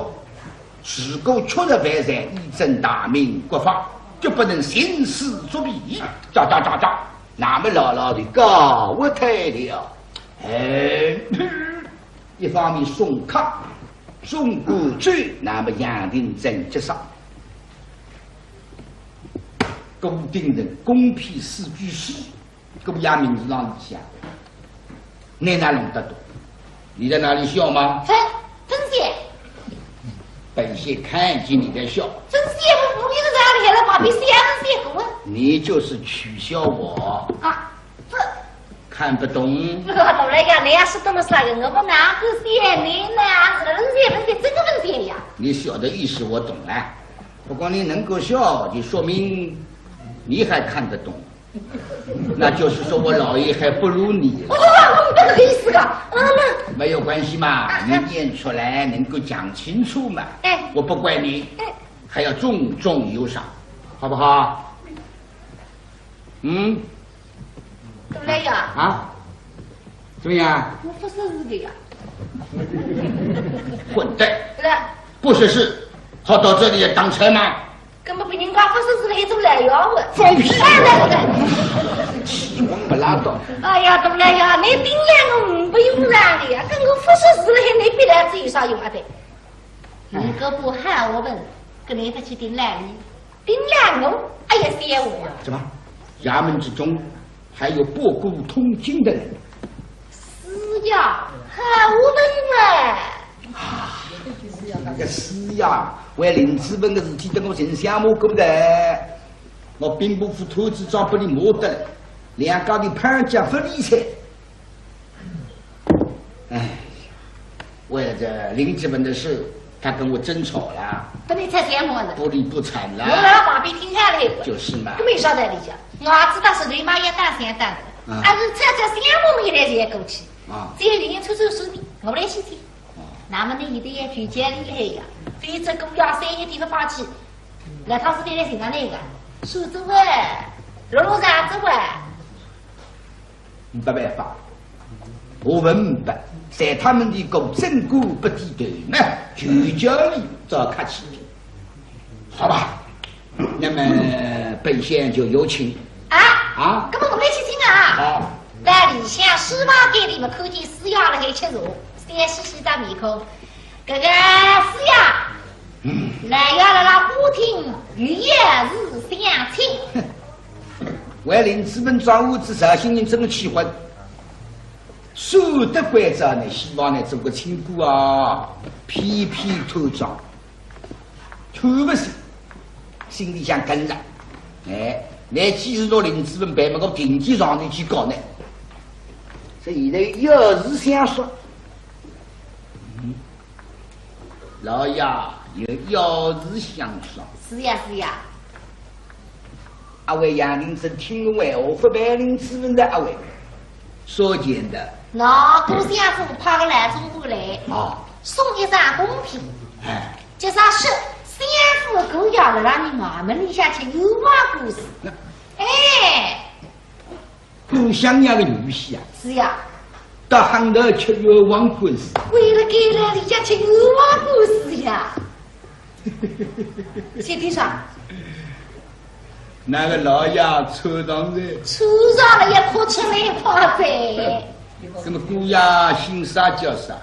如果确实犯罪，以正大明国法，决不能徇私作弊。喳喳喳喳，那么老老的告退了。哎，一方面送客，送过去，那么杨廷正接上。顾鼎臣公批四句诗， 顾家名字浪里向，你哪弄得懂？你在哪里笑吗？分，分析。本县看见你在笑。分析，我，我一直在那里了，旁边是分析过啊。你就是取笑我。啊，这。看不懂。我老来讲，你要是懂了啥个，我不哪个写你呢？是分析，分析，这个分析呀。你笑的意思我懂了，不过你能够笑，就说明你还看得懂。 那就是说我老爷还不如你。哦，我不是这个意思啊。啊，那没有关系嘛，啊，你念出来能够讲清楚嘛。哎。我不怪你，哎。还要重重有赏，好不好？嗯？对了呀。啊？怎么样？我不是这个呀。混蛋！对了。不识字，好到这里来当差吗？ 根本不应该发生事了，还做来要问。放屁！哎，来来来。气昏不拉倒。哎呀，大老爷，你顶来我不用让的呀，跟我发生事了，还你逼来这有啥用啊？对，你可不喊我们，跟你一起顶来哩，顶来我，哎呀，谢我呀。怎么？衙门之中 还有博古通今的人。是呀，好人哎。啊，那个是呀，为林子文的事体，等我丞相骂过来，我兵部府头子长不你骂得了，两家头潘家不理睬。哎，为了这林子文的事，他跟我争吵了，跟你吵什么呢？不理不睬了。我在旁边听下来过。就是嘛。搿么有啥道理讲？我知道是对妈也打相打的，啊。还是吵吵相骂么也来过去。啊。只有有人出出手的，我来去听。啊。那么呢，有的也比较厉害呀，非这个要三个地方放弃，那他是得来寻着那个，手指喂，落落啥子喂？ 没办法，我问明白，在他们的公正过不低头呢，就叫你找客气，好吧？那么本县就有请。啊？啊？搿么我们一起听啊。好。在里向书房间里面看见师爷辣海吃茶，笑嘻嘻张面孔。搿个师爷，嗯。来呀，来啦，花厅有要事相请。为林子文装屋子绍兴人真个气昏。算得关照呢，希望呢做个清官啊，偏偏贪赃，贪勿死，心里向梗了。哎，乃既是拿林子文办么，我定期上头去告呢。所以现在有事相说。嗯，老爷有要事相说。是呀，是呀。 阿会杨林子听我闲话，勿办林子文的阿会。说见的。喏，顾相府派个老总管来，啊。送一张公票。哎。就是说，相府个姑爷辣辣你衙门里向吃冤枉官司。那哎。 顾相爷个女婿啊，是呀。到杭州吃冤枉官司。为了该来里向吃冤枉官司呀。谢天上。那个老爷抽上来。抽上了也哭出来吧呗。那么顾爷姓啥叫啥？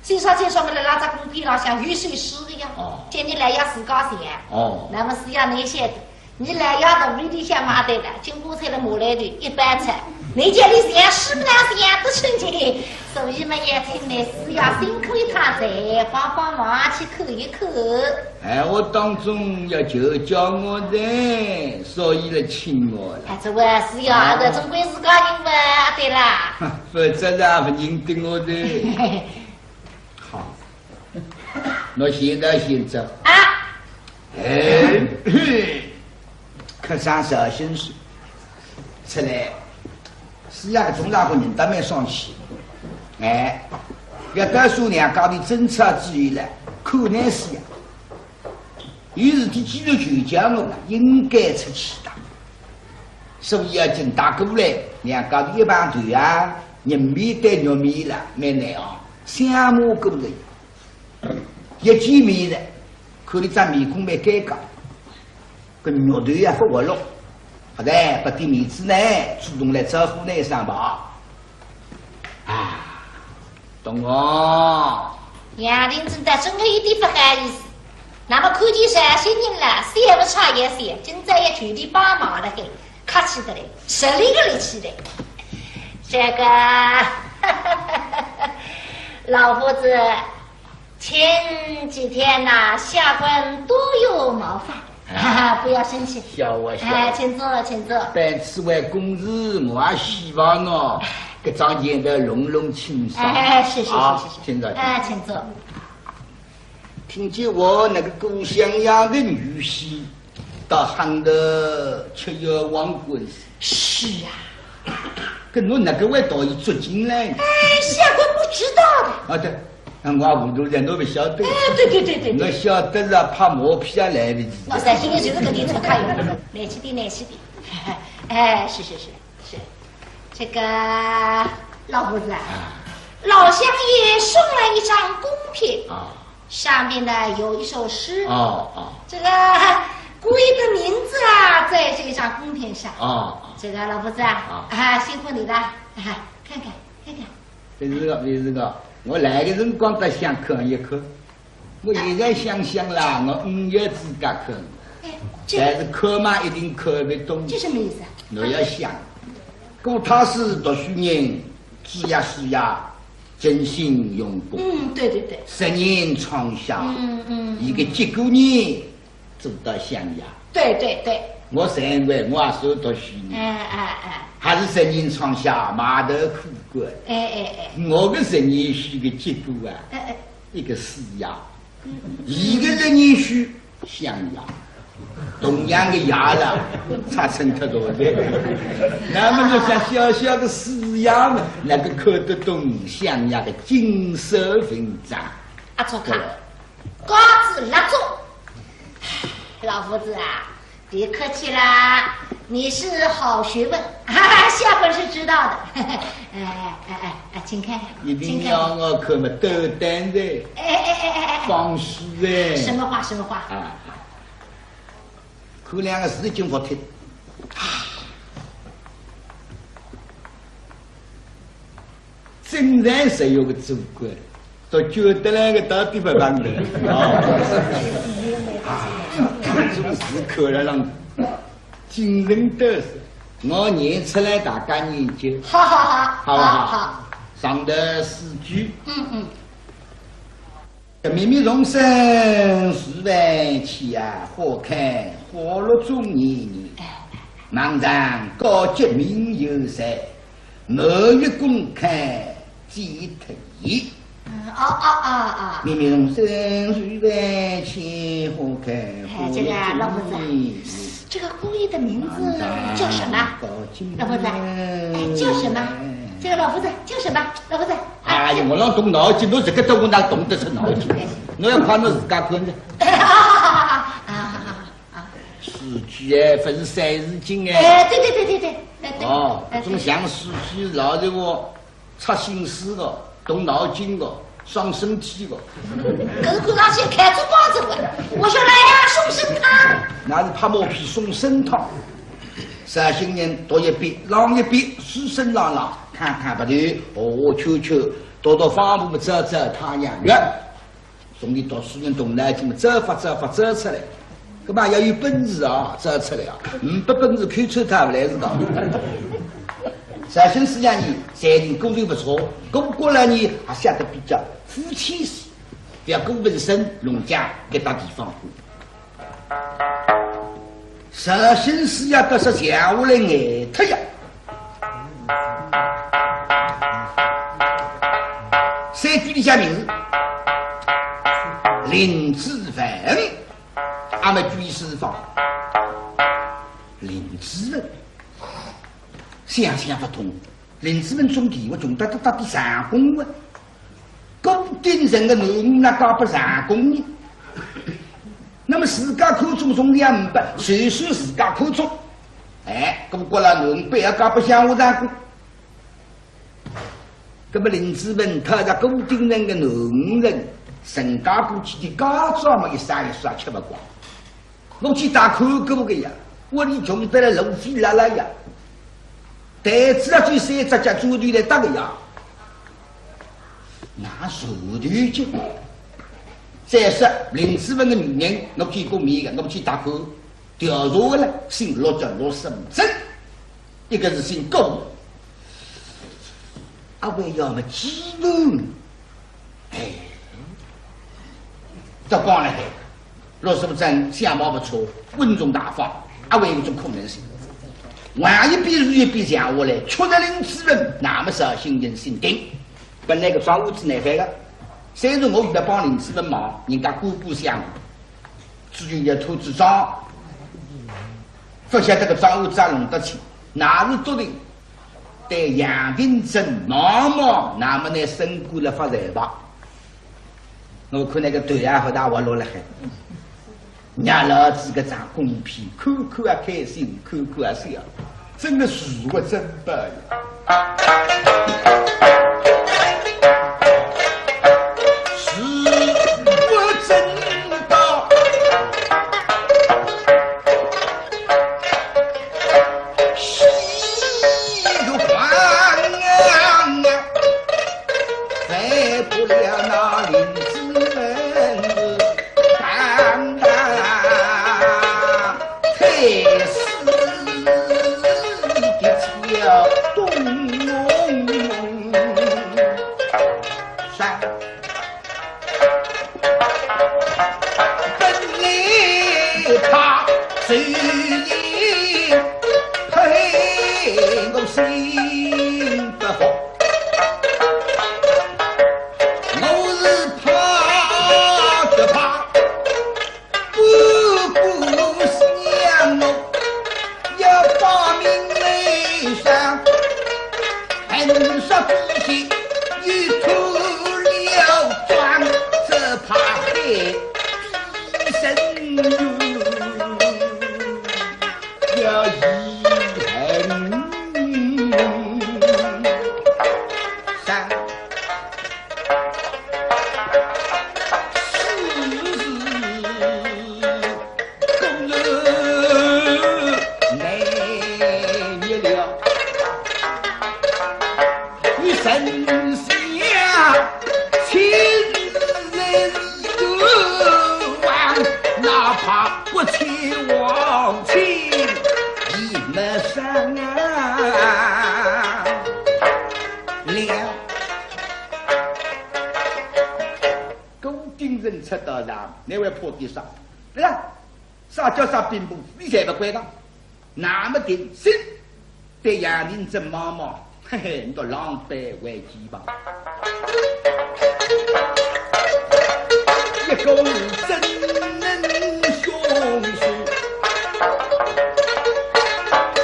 姓啥叫啥么？辣辣只公票浪向有首诗个呀。哦。叫你来要自家写。哦。那么是要哪写的？ 你来要到屋里向买单的，经过菜了马来头一般菜，你叫你想是不是想得出去？所以嘛，也请你是要辛苦一趟，再帮帮忙去看一看。哎，我当中要求教我的，所以来请我了。哎，这位是要的，总归是高兴吧？对啦。否则啊，不认得我的。好。 喏，现在现在。啊。哎，嘿，客商绍兴书出来，是呀，搿种老古人倒蛮爽气。哎，要到时两家头争吵之后了，可能是呀。有事体既然求教我了，应该出去的。所以要紧打过来，两家头一碰头啊，人面对肉面了，蛮难哦，相骂过来。 一见面呢，看伊张面孔蛮尴尬，搿肉头也勿活络，好歹拨点面子呢，主动来招呼呢一声吧。啊，懂哦。杨林真的真的有点勿好意思，那么看见绍兴人了，笑勿出也笑，今朝也全力帮忙了嘿，客气得来，实力个力气嘞。这个，老夫子， 前几天呐，下官多有冒犯，哈哈，不要生气。笑我，笑我。哎，请坐，请坐。办此位公事，我也希望哦，搿桩案头弄弄清爽。哎，是，是，是，啊，是，是。请坐，请坐。哎，请坐。听见我那个顾相爷的女婿 到杭州吃冤枉官司。是啊。搿侬哪个会到伊捉进来？哎，下官不知道的。啊，对，那我也糊涂了，侬勿晓得。哎，对对对对对。侬晓得了，拍马屁也来勿及。我绍兴人就是搿点出口，来气点，来气点。哎，是是是是，这个老夫子啊，啊。老相爷送来一张公票。啊。 上面呢有一首诗，哦，哦。这个姑爷的名字啊，在这张公票上。哦，哦。这个老夫子啊，啊。啊，辛苦你了，啊，看看，看看。勿是个，勿是个，我来的辰光倒想看一看，我现在想想啦，我五月子介看，哎，这但是看嘛一定看勿懂。这什么意思啊？我要想，顾太师读书人，子呀书呀， 尽心用功，嗯，对对对。十年窗下，嗯嗯，一个结果呢，做到相爷。对对对。我认为我也算读书人，哎哎哎。还是十年窗下埋头苦干。哎哎哎。我个十年书个结果啊，哎哎。一个师爷，嗯嗯。一个十年书 相爷，同样的爷了，差成太多了。那么就像小小的师爷嘛，哪个看得懂相爷的锦绣文章？阿叔看，对。告辞，蜡烛。老夫子啊，别客气啦，你是好学问，哈哈，下官是知道的。哎哎哎哎哎，请看看，一定要我看嘛，斗胆的。哎哎哎哎哎，放肆的。什么话？什么话？啊，啊。 看两个字已经服帖。啊，真正是有个做官，都觉得那个到底不办的。啊，这种事可能让精神得失，我念出来大家研究。好好好，好不好？好好。唐代诗句。嗯嗯。“明明重生是万千啊，花开花落终年年。哎。望丈高洁明又在，满月宫开见特异。”嗯，哦哦哦哦。“明明重生是万千，花开花落终年年。”哎，这个老夫子，这个姑爷的名字叫什么？老夫子，哎，叫什么？这个老夫子叫什么？老夫子。 哎呀，我老动脑筋，侬这个都我哪动得出脑筋？侬要看侬自家看的。啊，啊，啊，啊。“诗句”哎，勿是三字经哎。哎，对对对对对，哎对。哦，哎，对。搿种像诗句，老实话，出心思的，动脑筋的，伤身体的。搿是看上去开出包子了，我说来呀，送参汤。那是拍马屁送参汤。绍兴人读一遍，朗一遍，书生朗朗，看看勿对，哦，圈圈，读读方步么，走走太阳穴。从前读书人动脑筋么，走法走法走出来。搿么要有本事啊，走出来啊，没本事，看穿他勿来事的。绍兴师爷呢，才情个人勿错，搿个过来呢，还写得比较肤浅些，勿要过文生，弄僵搿搭地方过。 绍兴师爷倒是闲下来呆脱呀。三句里向名字，林子文，阿末举一四方。林子文，想想勿通，林子文总地位重得搭搭比相公啊。 顾鼎臣个囡儿哪嫁拨相公呢？那么自家看中重要呒不，就算自家看中，哎，搿么过来囡儿必要嫁拨相公。搿么林子文讨着顾鼎臣个囡儿，成家过去个家当么一刷一刷吃勿光。 我去打看过个呀，屋里穷得来路费拉拉呀，台子啊，最三只脚砖头来搭个呀，哪受得起？再说林子文个女人，我见过面个，我去打看，调查个了，姓陆叫陆守正，一个是姓顾，阿会要么继母。 哎，搿讲了海，陆守正相貌勿错，稳重大方，阿会有种可能性。横一遍竖一遍想下来，确实林子文，那么绍兴人姓丁。本来搿桩案子难办个，虽然我现在帮林子文忙，人家官官相护，至于要拖仔账，勿晓得搿桩案子也弄得清，哪是笃定？ 对杨廷珍望望，那么呢，升官了发财吧。我看那个头啊，好大活络了海。伲老子搿张公批，看看啊开心，看看啊笑，真的是我真宝呀。是我真宝。 喜如狂啊，犯不了那林子文是当当太师的小东山。 本来怕谁人配我心不服，我是怕只怕不不想我。 要把名来上，很少比起一头了妆，只怕害一生要遗恨上。 果然难灭了。与丞相亲自望，哪怕不亲王亲，也没伤啊了。政策到场，侬还怕点啥？对吧？啥叫啥兵部，侬侪勿管个。那么定心，对杨廷珍望望，嘿嘿，侬倒狼狈为奸吧。一个是真能凶手，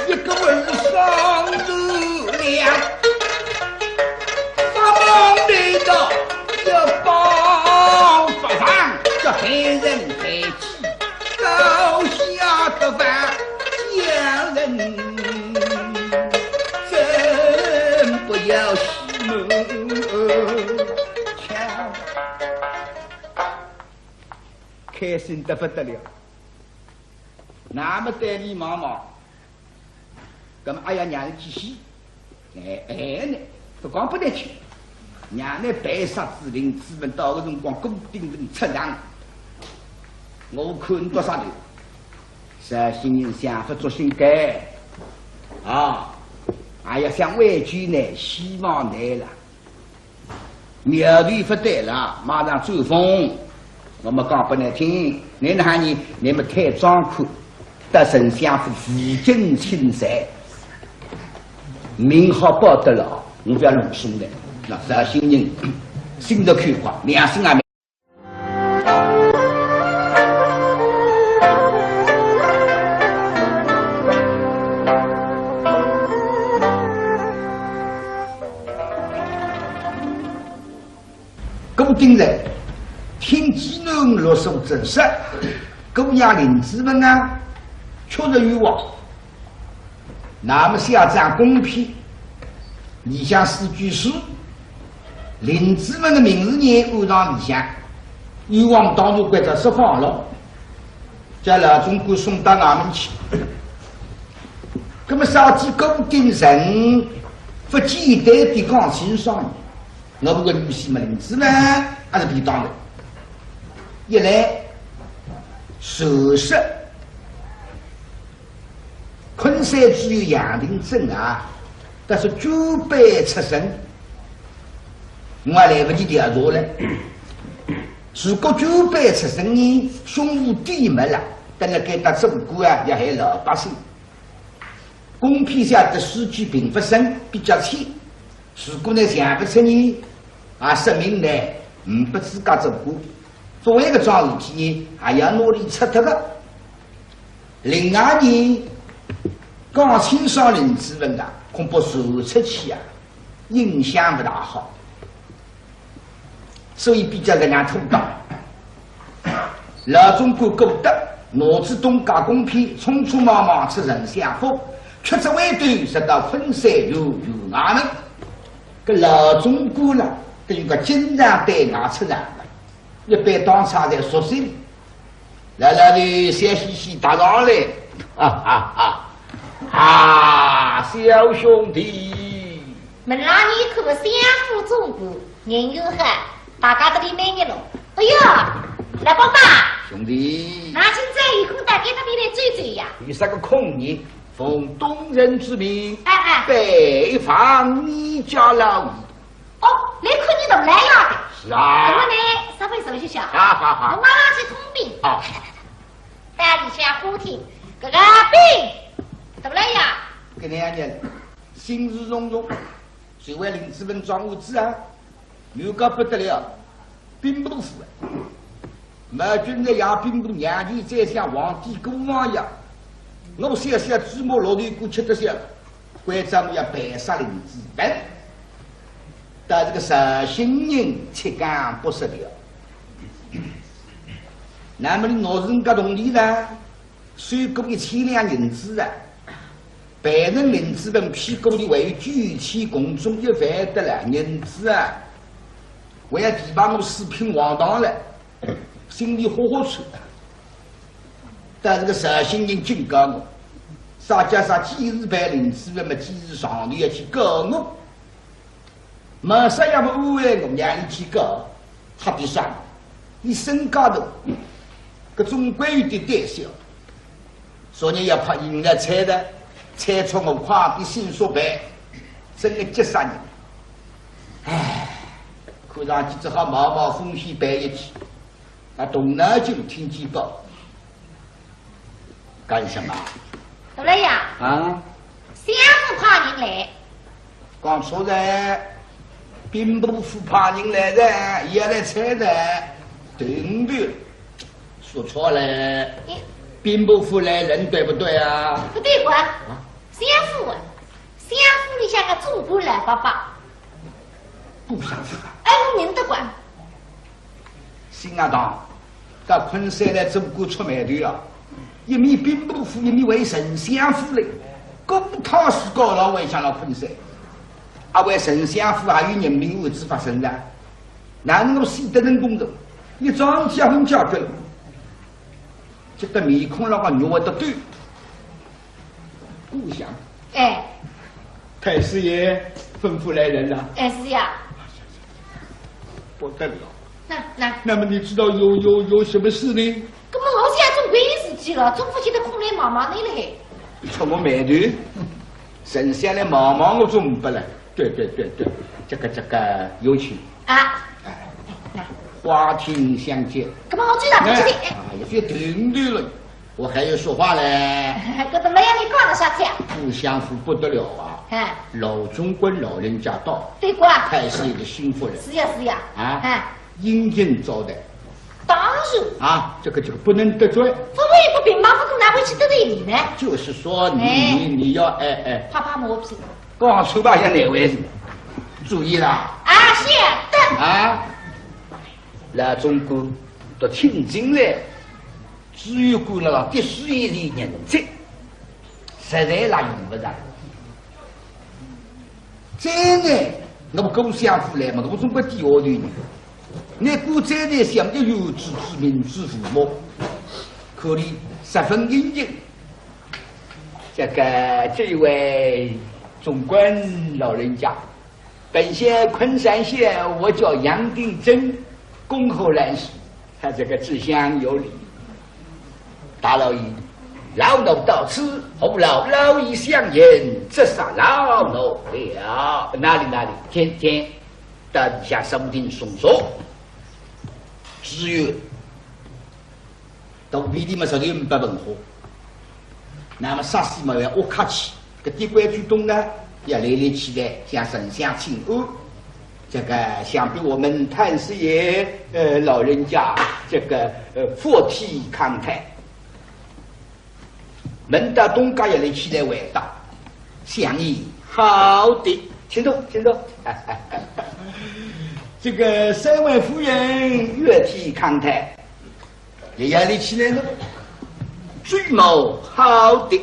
一个是双头梁。 发忙的到要报发放，叫害人害己，高下的犯奸人，真不要戏弄。开心得不得了。那么对俚望望， 那么哎呀，让俚去死，哎哎呢，勿讲拨俚去，让俚办啥子，林子文到个辰光，顾鼎臣出场，我看勿着啥头。绍兴人想法作兴该，啊，哎呀，想回去呢，希望难了。 苗头勿对了，马上转风。我么讲拨侬听，侬哪哈呢？侬么太张狂，得丞相府负荆请罪，命好保得牢，我勿要弄松的。那绍兴人心直口快，良心也没。 顾鼎臣听见侬落手真实，姑娘林子文啊，确实冤枉。那么写张公批，里向四句诗，林子文的名字呢安上里向，冤枉当然关照释放了。 叫老总管送到衙门去。那么啥体顾鼎臣勿简单的讲清爽呢？我们个女婿么林子文还是便当的。一来，事实，昆山知县杨廷珍啊，但是捐班出身，我还来不及调查嘞。如果捐班出身呢，胸无底没了， 等辣该搭做官啊，要害老百姓。公批写得诗句并勿深，比较浅。如果呢想勿出呢，啊，说明呢，呒不资格做官。作为一个桩事体呢，还要拿俚拆脱个。另外呢，讲清爽林子文啊，恐怕传出去啊，影响勿大好。 所以比较搿样妥当。老总管顾德拿仔东家公批，匆匆忙忙出丞相府，吃仔回头，直到昆山县衙门。搿老总管呢，等于讲经常对外出场个，一般当差侪熟悉。 老老头笑嘻嘻踏上来，哈哈哈！啊，小兄弟。门浪一看相府总管，人又好，大家侪蛮热络。哎呀，老伯伯。兄弟。那今朝有空到该搭边来走走呀？有啥个空呢？奉东人之命，哎，哎。拜访你家老爷。 哦，来看伲大老爷个。是啊。搿么呢，稍微坐一歇。好，好，好。我马上去通禀。好。到里向花厅，搿个禀，大老爷。搿能样子，心事重重，就为林子文桩案子啊，冤家不得了，兵部府啊。 毛俊才爷兵部娘舅再像皇帝姑王爷，我小小芝麻绿豆官吃得消，关照我要办杀林子文。但是个绍兴人七讲八说的哦。那么你拿人家铜钿呢？收过一千两银子啊，办成林子文屁股里还有九千，共总一万得了银子啊，还要提拔我四品黄堂了。 心里豁豁出。但是个绍兴人警告我，啥叫啥几时办林子文么几时上头要去告我。马上要么安慰我，让伊去告，吓得啥？伊身价头，搿总归有点胆小。 昨日也怕引来猜的，猜错我快点心说白，真个急煞人。唉，看上去只好冒冒风险办一记。啊，动脑筋听见报。干什么？大老爷，啊？相府派人来。讲错了，兵部府派人来的，也来催的，对不对？说错了，咦？兵部府来人，对不对啊？不对个，啊？相府啊，相府里向个总管老伯伯。顾相府啊？哎，我认得个。 新学堂，到昆山来做官出霉头了，一面兵部府，一面为丞相府嘞，搿趟是搞了还想到昆山，啊，为丞相府还有人命案子发生的，哪能够死得人工作？一桩结婚解决了，这个面孔浪个肉会得抖。 顾相。哎。太师爷吩咐来人了。哎，是呀。不得了。那，那。那么你知道有，有，有什么事呢？搿么我想总归有事体了，总勿见得空来望望侬了嘿。触我霉头，丞相来望望我总勿来。对，对，对，对，这个，这个，有请。啊。哎，那。花厅相见。搿么我知道，哎，知道。啊，也就停顿了。 我还要说话嘞。搿个没让你讲了啥体啊？顾相府不得了啊！哎。老总管老人家到，对个啊。太师爷的心腹人。是呀，是呀。啊，哎。殷勤招待。当然。啊，这个，这个不能得罪。勿会不平嘛，勿可能会去得罪你呢。就是说你，哎。你，你要，哎，哎。拍拍马屁。讲出吧，像哪位是？注意啦。啊，是的。啊，老总管都听进来。 知县官了，的是一类人才，实在啦用勿着。再呢，那么顾相府来嘛，我总归底下头呢。那顾再呢，想着有志之明之父母，可以十分殷勤。这个，这位总管老人家， 本县昆山县，我叫杨定珍，恭候来迟。他这个知县有礼。大老爷，老奴到此，何劳老爷相迎，折煞老奴了。哪里哪里，请，请，到里向上厅送坐。知县 肚皮里么实在呒不文化。那么啥事么要恶客气，搿点规矩懂呢，要立立起来，向丞相请安。这个想必我们太师爷，呃，老人家，这个，呃，福体康泰。问到东家要立起来回答，相爷，好的，请坐，请坐。这个三位夫人月体康泰， 也要立起来了。最mau好的，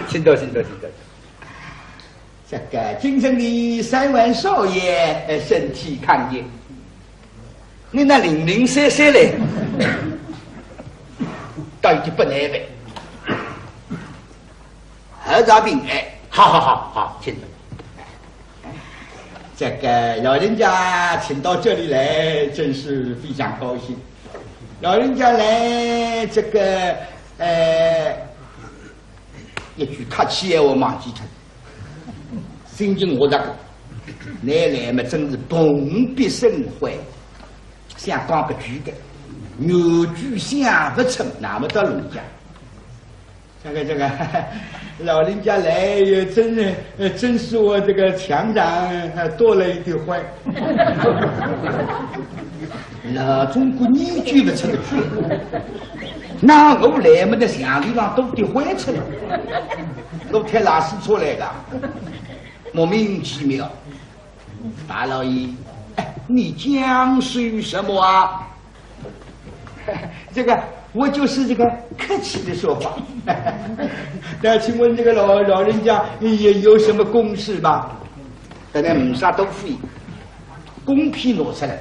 请坐，请坐，请坐。这个京城的三位少爷，呃，身体康健。你那零零散散嘞，倒有点不耐烦。 合着平安。好，好，好，好，请坐。这个老人家请到这里来，真是非常高兴。老人家来，这个，呃，一句客气闲话忘记脱，心情我这个，你来嘛，真是蓬荜生辉，想讲个句个，原句想不成，那么到人家。 这个，这个，老人家来也真，呃，真是我这个墙上，呃，多了一点灰。老总管你举不出个句，那我来么的墙头上多点灰出来，我太拉屎出来的，莫名其妙。大老爷，哎，你讲些什么啊？ 这个，我就是这个客气的说法。那请问这个老，老人家也有什么公事吗？大老爷呒啥多说，公批拿出来。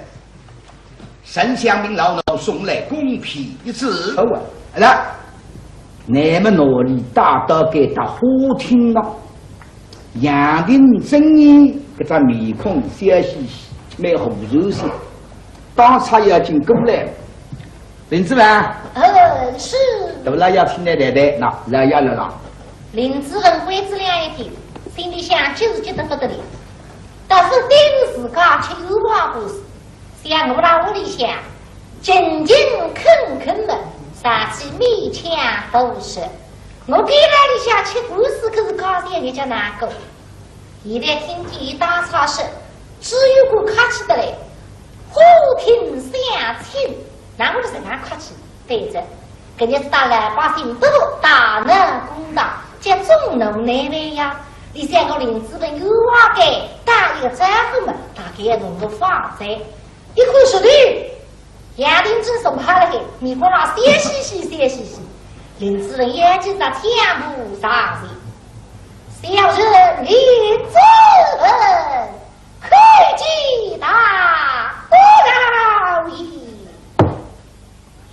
丞相命老奴送来公批一纸。好啊。来，那么拿伊带到该搭花厅了。 杨定珍搿张面孔笑嘻嘻，蛮和善些，当差要紧过来。林子文。呃，是。大老爷请倷谈谈，喏，老爷来了。林子文关仔两眼睛，心里向急是急得不得了。倒是对自家吃冤枉官司，想我辣屋里向，勤勤恳恳么，上去勉强读书。我该来里向吃官司，可是高兴人家难过。现在听见伊当差说，只有个客气得来，花厅相亲，那我是实梗客气。对着，搿日是搭老百姓不服，大闹公堂，叫众怒难犯呀。你像我林子文冤枉个，打一个招呼嘛，大概要弄个放哉。 一看实头，杨廷珍坐辣海，面孔浪笑嘻嘻笑嘻嘻。林子文眼睛在天幕上头，小人林子文，叩见大老爷。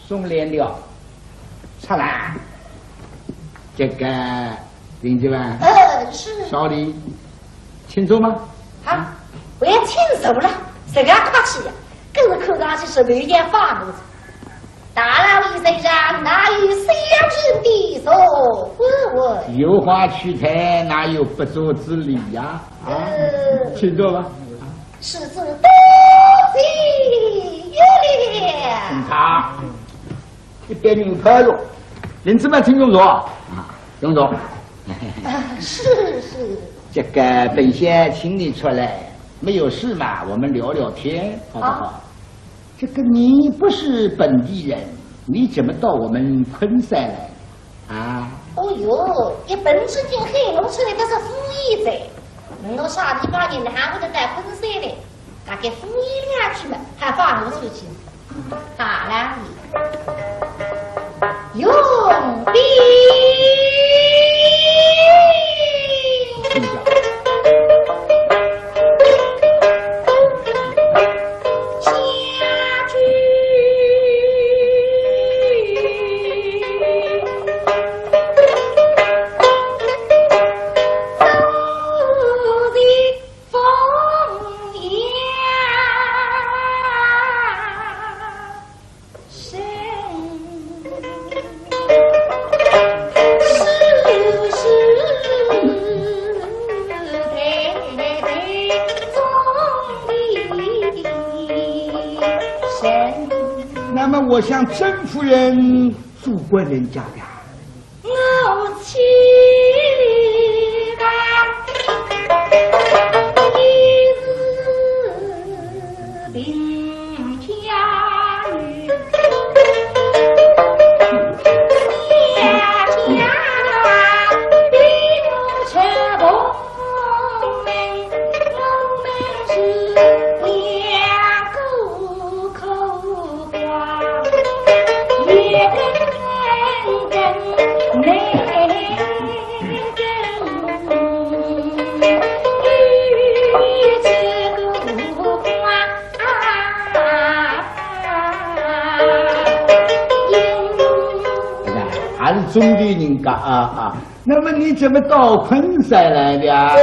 松链条，出来。这个林子文，呃，是。少礼，请坐吧。啊，我要请坐了，实梗客气呀，搿是看上去是没眼法子。大老爷身上哪有小人的座位？有话叙谈，哪有不坐之理呀？啊，呃，请坐吧。 是，是，多谢了。嗯，好。一边领牌路，林子文请用座。啊，用座。啊，是，是。这个本县请你出来，没有事嘛，我们聊聊天，好不好？啊。这个你不是本地人，你怎么到我们昆山来？ 啊。哦哟，一本正经喊我出来，搿是敷衍哉。我啥地方人哪会得到昆山来？大概敷衍两句嘛，还放我出去。好了，用兵。那么我想甄夫人做官人家的啊？ 我妻吧，也是贫家女，家家比不出我们，我们是两个苦 还是中地人家啊啊。 那么你怎么到昆山来的啊？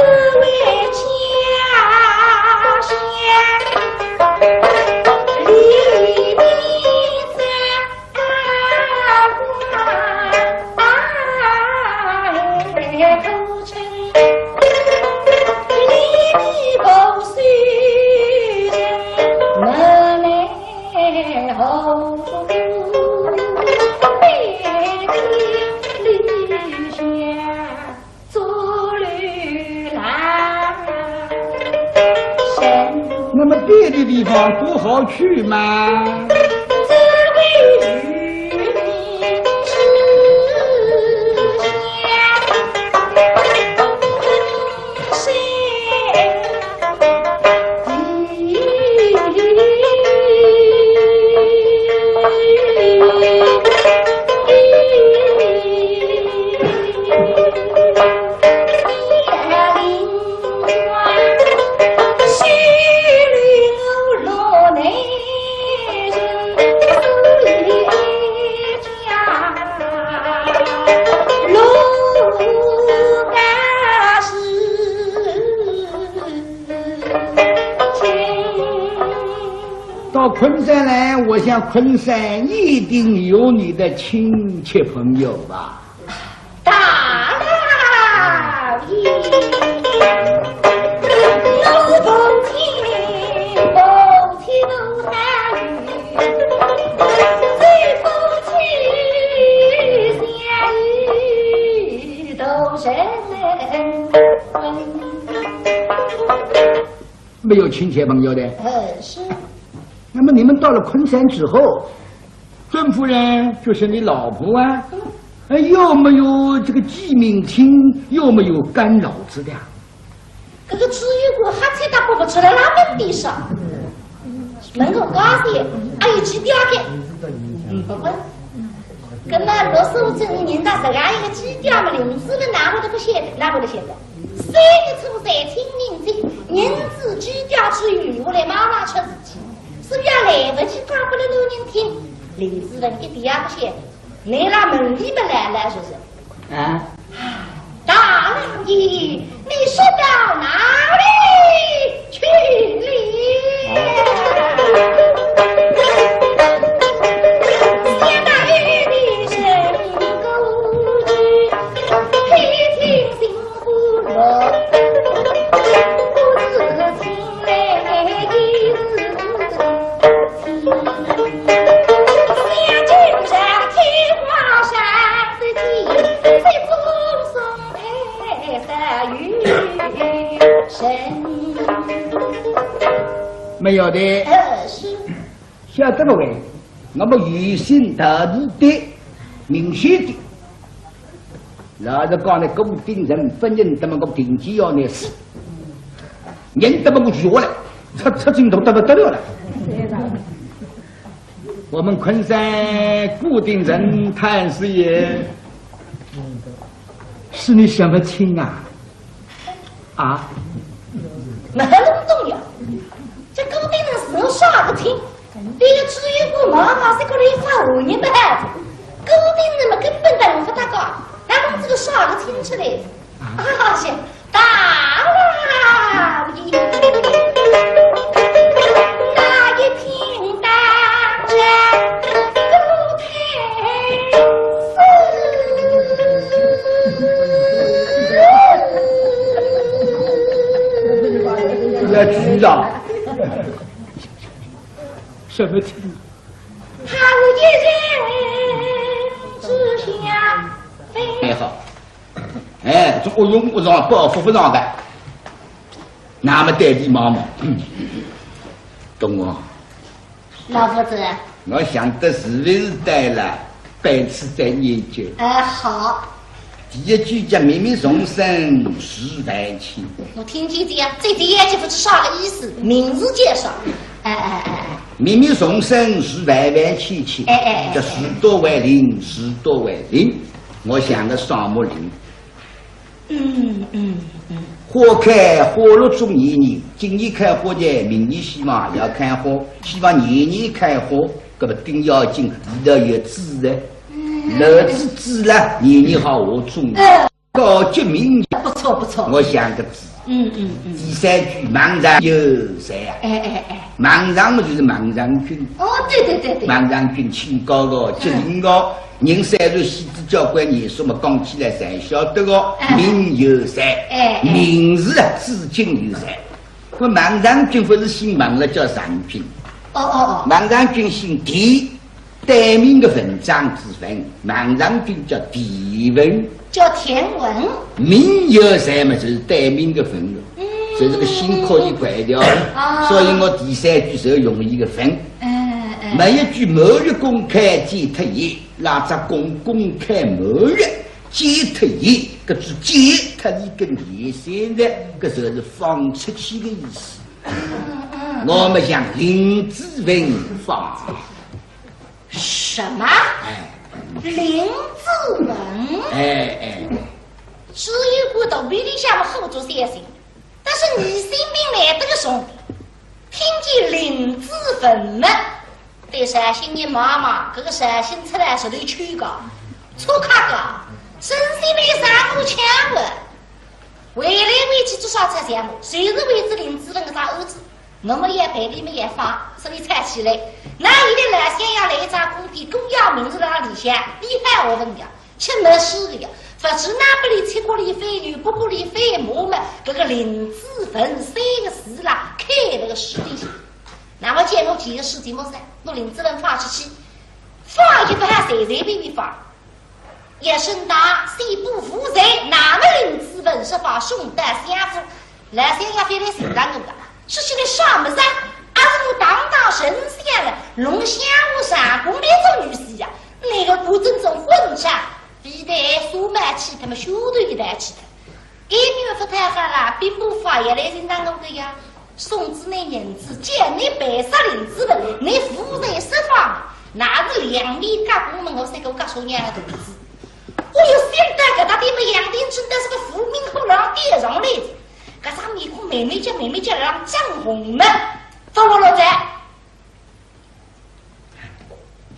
那么别的地方不好去吗？ 到昆山来，我想昆山一定有你的亲戚朋友吧？大老爷，我是奉亲，奉亲都还有。有亲戚朋友的。哎，是。那么你们到了昆山之后，尊夫人就是你老婆啊，哎，有没有这个寄名亲，有没有干老子的啊？搿个朱由檢瞎七搭八勿出来，哪能比上？门口高些，还有寄爹个。嗯，勿会。搿么陆素贞认得自家一个寄爹么，林子文哪会得勿晓得，哪会得晓得？三月初三清明节，认仔寄爹之后，我来马上出事体，是勿是来勿及讲拨了男人听？林子文一点也勿晓得，来了门里么来了就是。啊？大老爷，你说到哪里去了？想到有的人过去，黑天星 没有的。呃，是。 晓得了喂，那么有心大事的，明显的。老实讲呢，顾鼎臣勿认得么，我定计要拿死，认得么我就活了，出，出京都得不得了了。我们昆山顾鼎臣太师爷，是你什么亲啊？ 啊？那很重要。这顾鼎臣是我啥个亲？搿个朱由检妈妈是个来发恶言的孩子，顾鼎臣嘛根本等勿到个，哪能这个啥个亲出来？啊，是大老爷，那一天当着 要知道，什么情？他是一人之下非。哎，好。哎，这个用不着，包袱不着的。那么对你妈妈，懂我？ 老夫子。我想得是不是对了，彼此再研究。哎，好。第一句叫“冥冥重生是万千”。我听见这样，这第一句不知啥个意思，名字介绍。哎，哎，哎，哎。“冥冥重生是万万千千”，哎，哎，哎，叫事多为零，事多为零。我想个双木林。 嗯，嗯，嗯。花开花落总年年，今年开花呢，明年希望也要开花，希望年年开花，搿么顶要紧，里头有籽的，嗯。落子籽了，年年好下种。嗯。高级名言。不错，不错。我想个子。嗯，嗯，嗯。第三句，孟尝有才啊。哎，哎，哎。孟尝嘛就是孟尝君。哦，对，对，对，对。孟尝君清高个，机灵个， 人虽然死仔交关年数嘛，讲起来侪晓得个，哎。名有才，哎，哎。名字啊，至今有才。搿孟尝君勿是姓孟了，叫尝君。哦，哦，哦。孟尝君姓田，单名个文章之文，孟尝君叫田文。叫田文。名有才嘛，就是单名个文了，嗯。所以这个姓可以改掉。啊。所以我第三句是要用一个文。嗯，嗯。末一句“满月宫开”，剪脱“叶”。 那只“宫”，宫开满月，剪脱“叶”，搿只剪脱一根叶线的，搿就是放出去的意思。我们讲林子文放。什么？哎。林子文？哎，哎。朱由检肚皮里向么火足三心，但是疑心病来得个重，听见林子文么， 对绍兴人望望，搿个绍兴出来是来求个，出客个，真心没啥好抢个。为来为去至少出钱么，就是为仔林子文搿只儿子，我么也陪俚么也放，所以吵起来。那现在老相爷来一张公匾，公爷名字辣里向，厉害我问你啊，吃没输个呀，勿知哪不里七国里飞牛，八国里飞马么，搿个林子文三个字啦，刻辣个书里向。 那么见我几个事体么噻，拿林子文放出去，放也勿好随随便便放。一声大，宣布无罪，那么林子文是把送到相府，老相爷非来寻着我的。说起来啥么子啊？阿是我堂堂丞相了，弄相我上宫来做女婿呀？那个我真正混账，非但说买气他们修头一台气的。搿女不太好啦，兵部法也来寻到我个呀，送仔你银子，叫你办杀林子文，你无罪释放，那是两面夹攻门，我三个夹手娘的肚子。我又想到搿搭地方杨廷正，但是个无名火浪点上来的。 搿张面孔慢慢叫慢慢叫让涨红了，到我落在。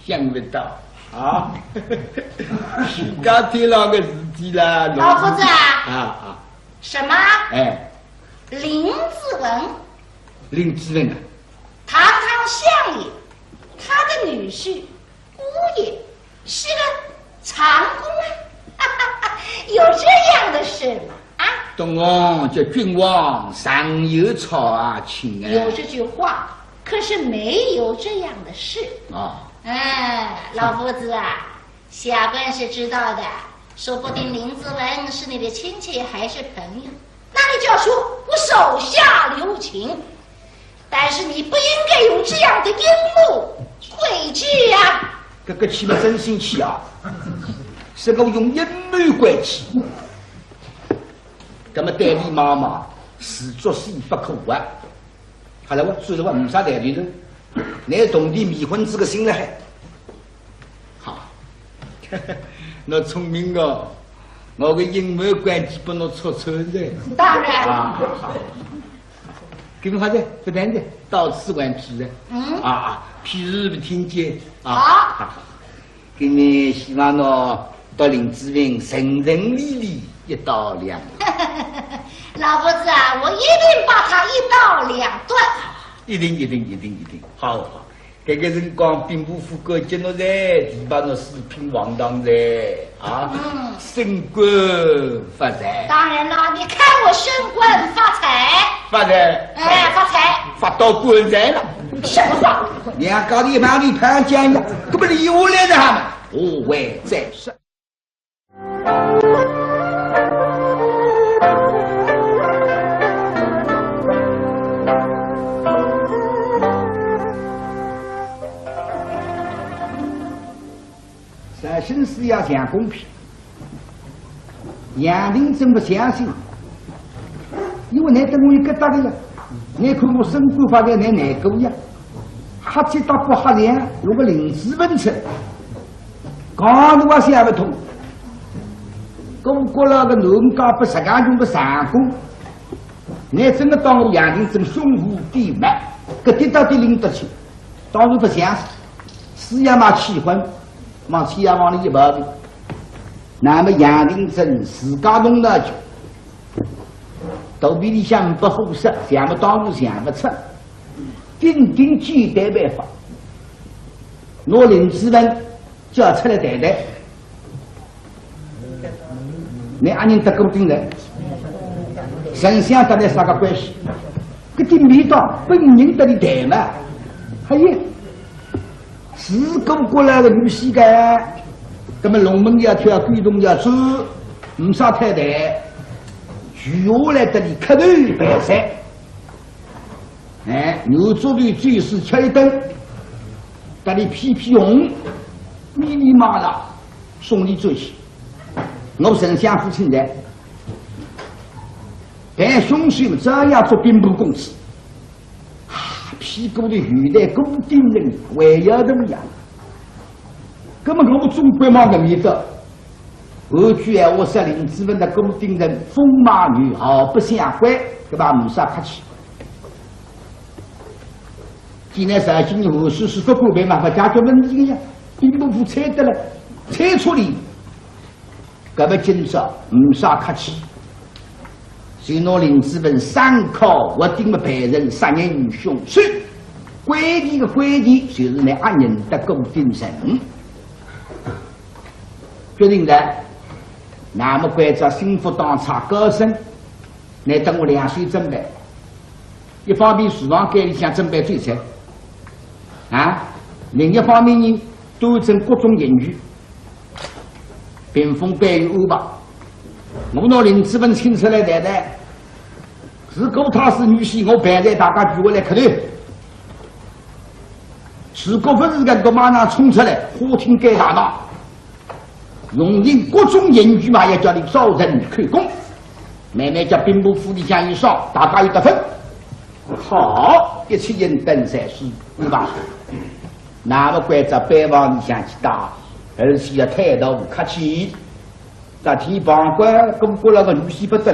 想不到啊，自家天老个事体啦，老夫子啊。啊啊。什么？哎。林子文。林子文啊。堂堂相爷，他的女婿 姑爷是个长工啊，有这样的事吗？啊？东翁，这君王尚有草啊，卿啊。有这句话，可是没有这样的事。啊。哎，老夫子啊，下官是知道的，说不定林子文是你的亲戚还是朋友。 那你就要说我手下留情，但是你不应该用这样的阴谋诡计呀。搿个气嘛真生气啊！是我用阴谋诡计，搿么对俚妈妈是作死不可啊！好了，我说实话，没啥道理的，拿铜钿迷昏仔个心了还。 好，侬聪明哦，我个阴谋诡计拨侬戳穿了。当然。啊，好。搿么好哉，勿谈哉，到此完毕哉。嗯。啊啊，譬如勿听见啊。好。好，好。搿么希望侬搭林子文顺顺利利一刀两断。老夫子啊，我一定把他一刀两断。一定，一定，一定，一定。好，好。 搿个辰光，兵部府高级喏哉，提拔喏四品黄堂哉，啊，嗯。升官发财。当然了，你看我升官发财。发财。哎，发财。发到棺材了。什么话？两家头一旁里拍肩呀，搿么留下来的哈嘛？何为再说。 绍兴师爷相公批，杨廷正勿相信，因为倷搭我有搿搭个呀，倷看我升官发财倷难过呀。 瞎七搭八瞎两，弄个林子文出来，讲我也想勿通。顾阁老个囡儿拨实梗穷个相公，倷真个当我杨廷正兄弟吗？搿点到底拎得清，当然勿像是。师爷嘛气昏，望师爷望里一抱头。那么杨廷正自家动脑筋， 肚皮里向勿好受，想勿到路想勿出，顶顶简单办法，拿林子文叫出来谈谈。倷阿认得顾鼎臣？丞相搭倷啥个关系？搿点味道，本人搭俚谈嘛。哎呀， 是顾阁老个女婿个，搿么龙门要跳，鬼洞要钻，没啥太大。余下来搭俚磕头拜谢。哎，牛足头酒水吃一顿，搭俚披披红，密密麻麻送俚转去。我丞相府请的，但凶手照样做兵部公子。 啊，屁股里有袋顾鼎臣还要怎么样？那么我总归望搿面搭，换句闲话说，林子文搭顾鼎臣风马牛毫不相关，搿么没啥客气。既然绍兴人和事是不顾备嘛，勿解决问题个呀，兵部府拆得了，拆出来。 搿么今朝没啥客气，就拿林子文上铐活钉么办成杀人凶手。关键个关键就是倷阿认得顾鼎臣。决定了，那么关照心腹当差高升，倷搭我两手准备。 一方面，厨房间里向准备酒菜，啊，另一方面呢，端正各种刑具，屏风背后安排。我拿林子文请出来谈谈，如果她是女婿，我陪着大家聚过来磕头。如果不是个，我马上冲出来，花厅改大堂，用尽各种刑具嘛，也叫你招人口供。慢慢叫兵部府里向一上，大家有得分。好，一切人等在是，对吧？那么关照班房里向去打，而且要态度不客气。这天旁观，跟过来个女婿不得了，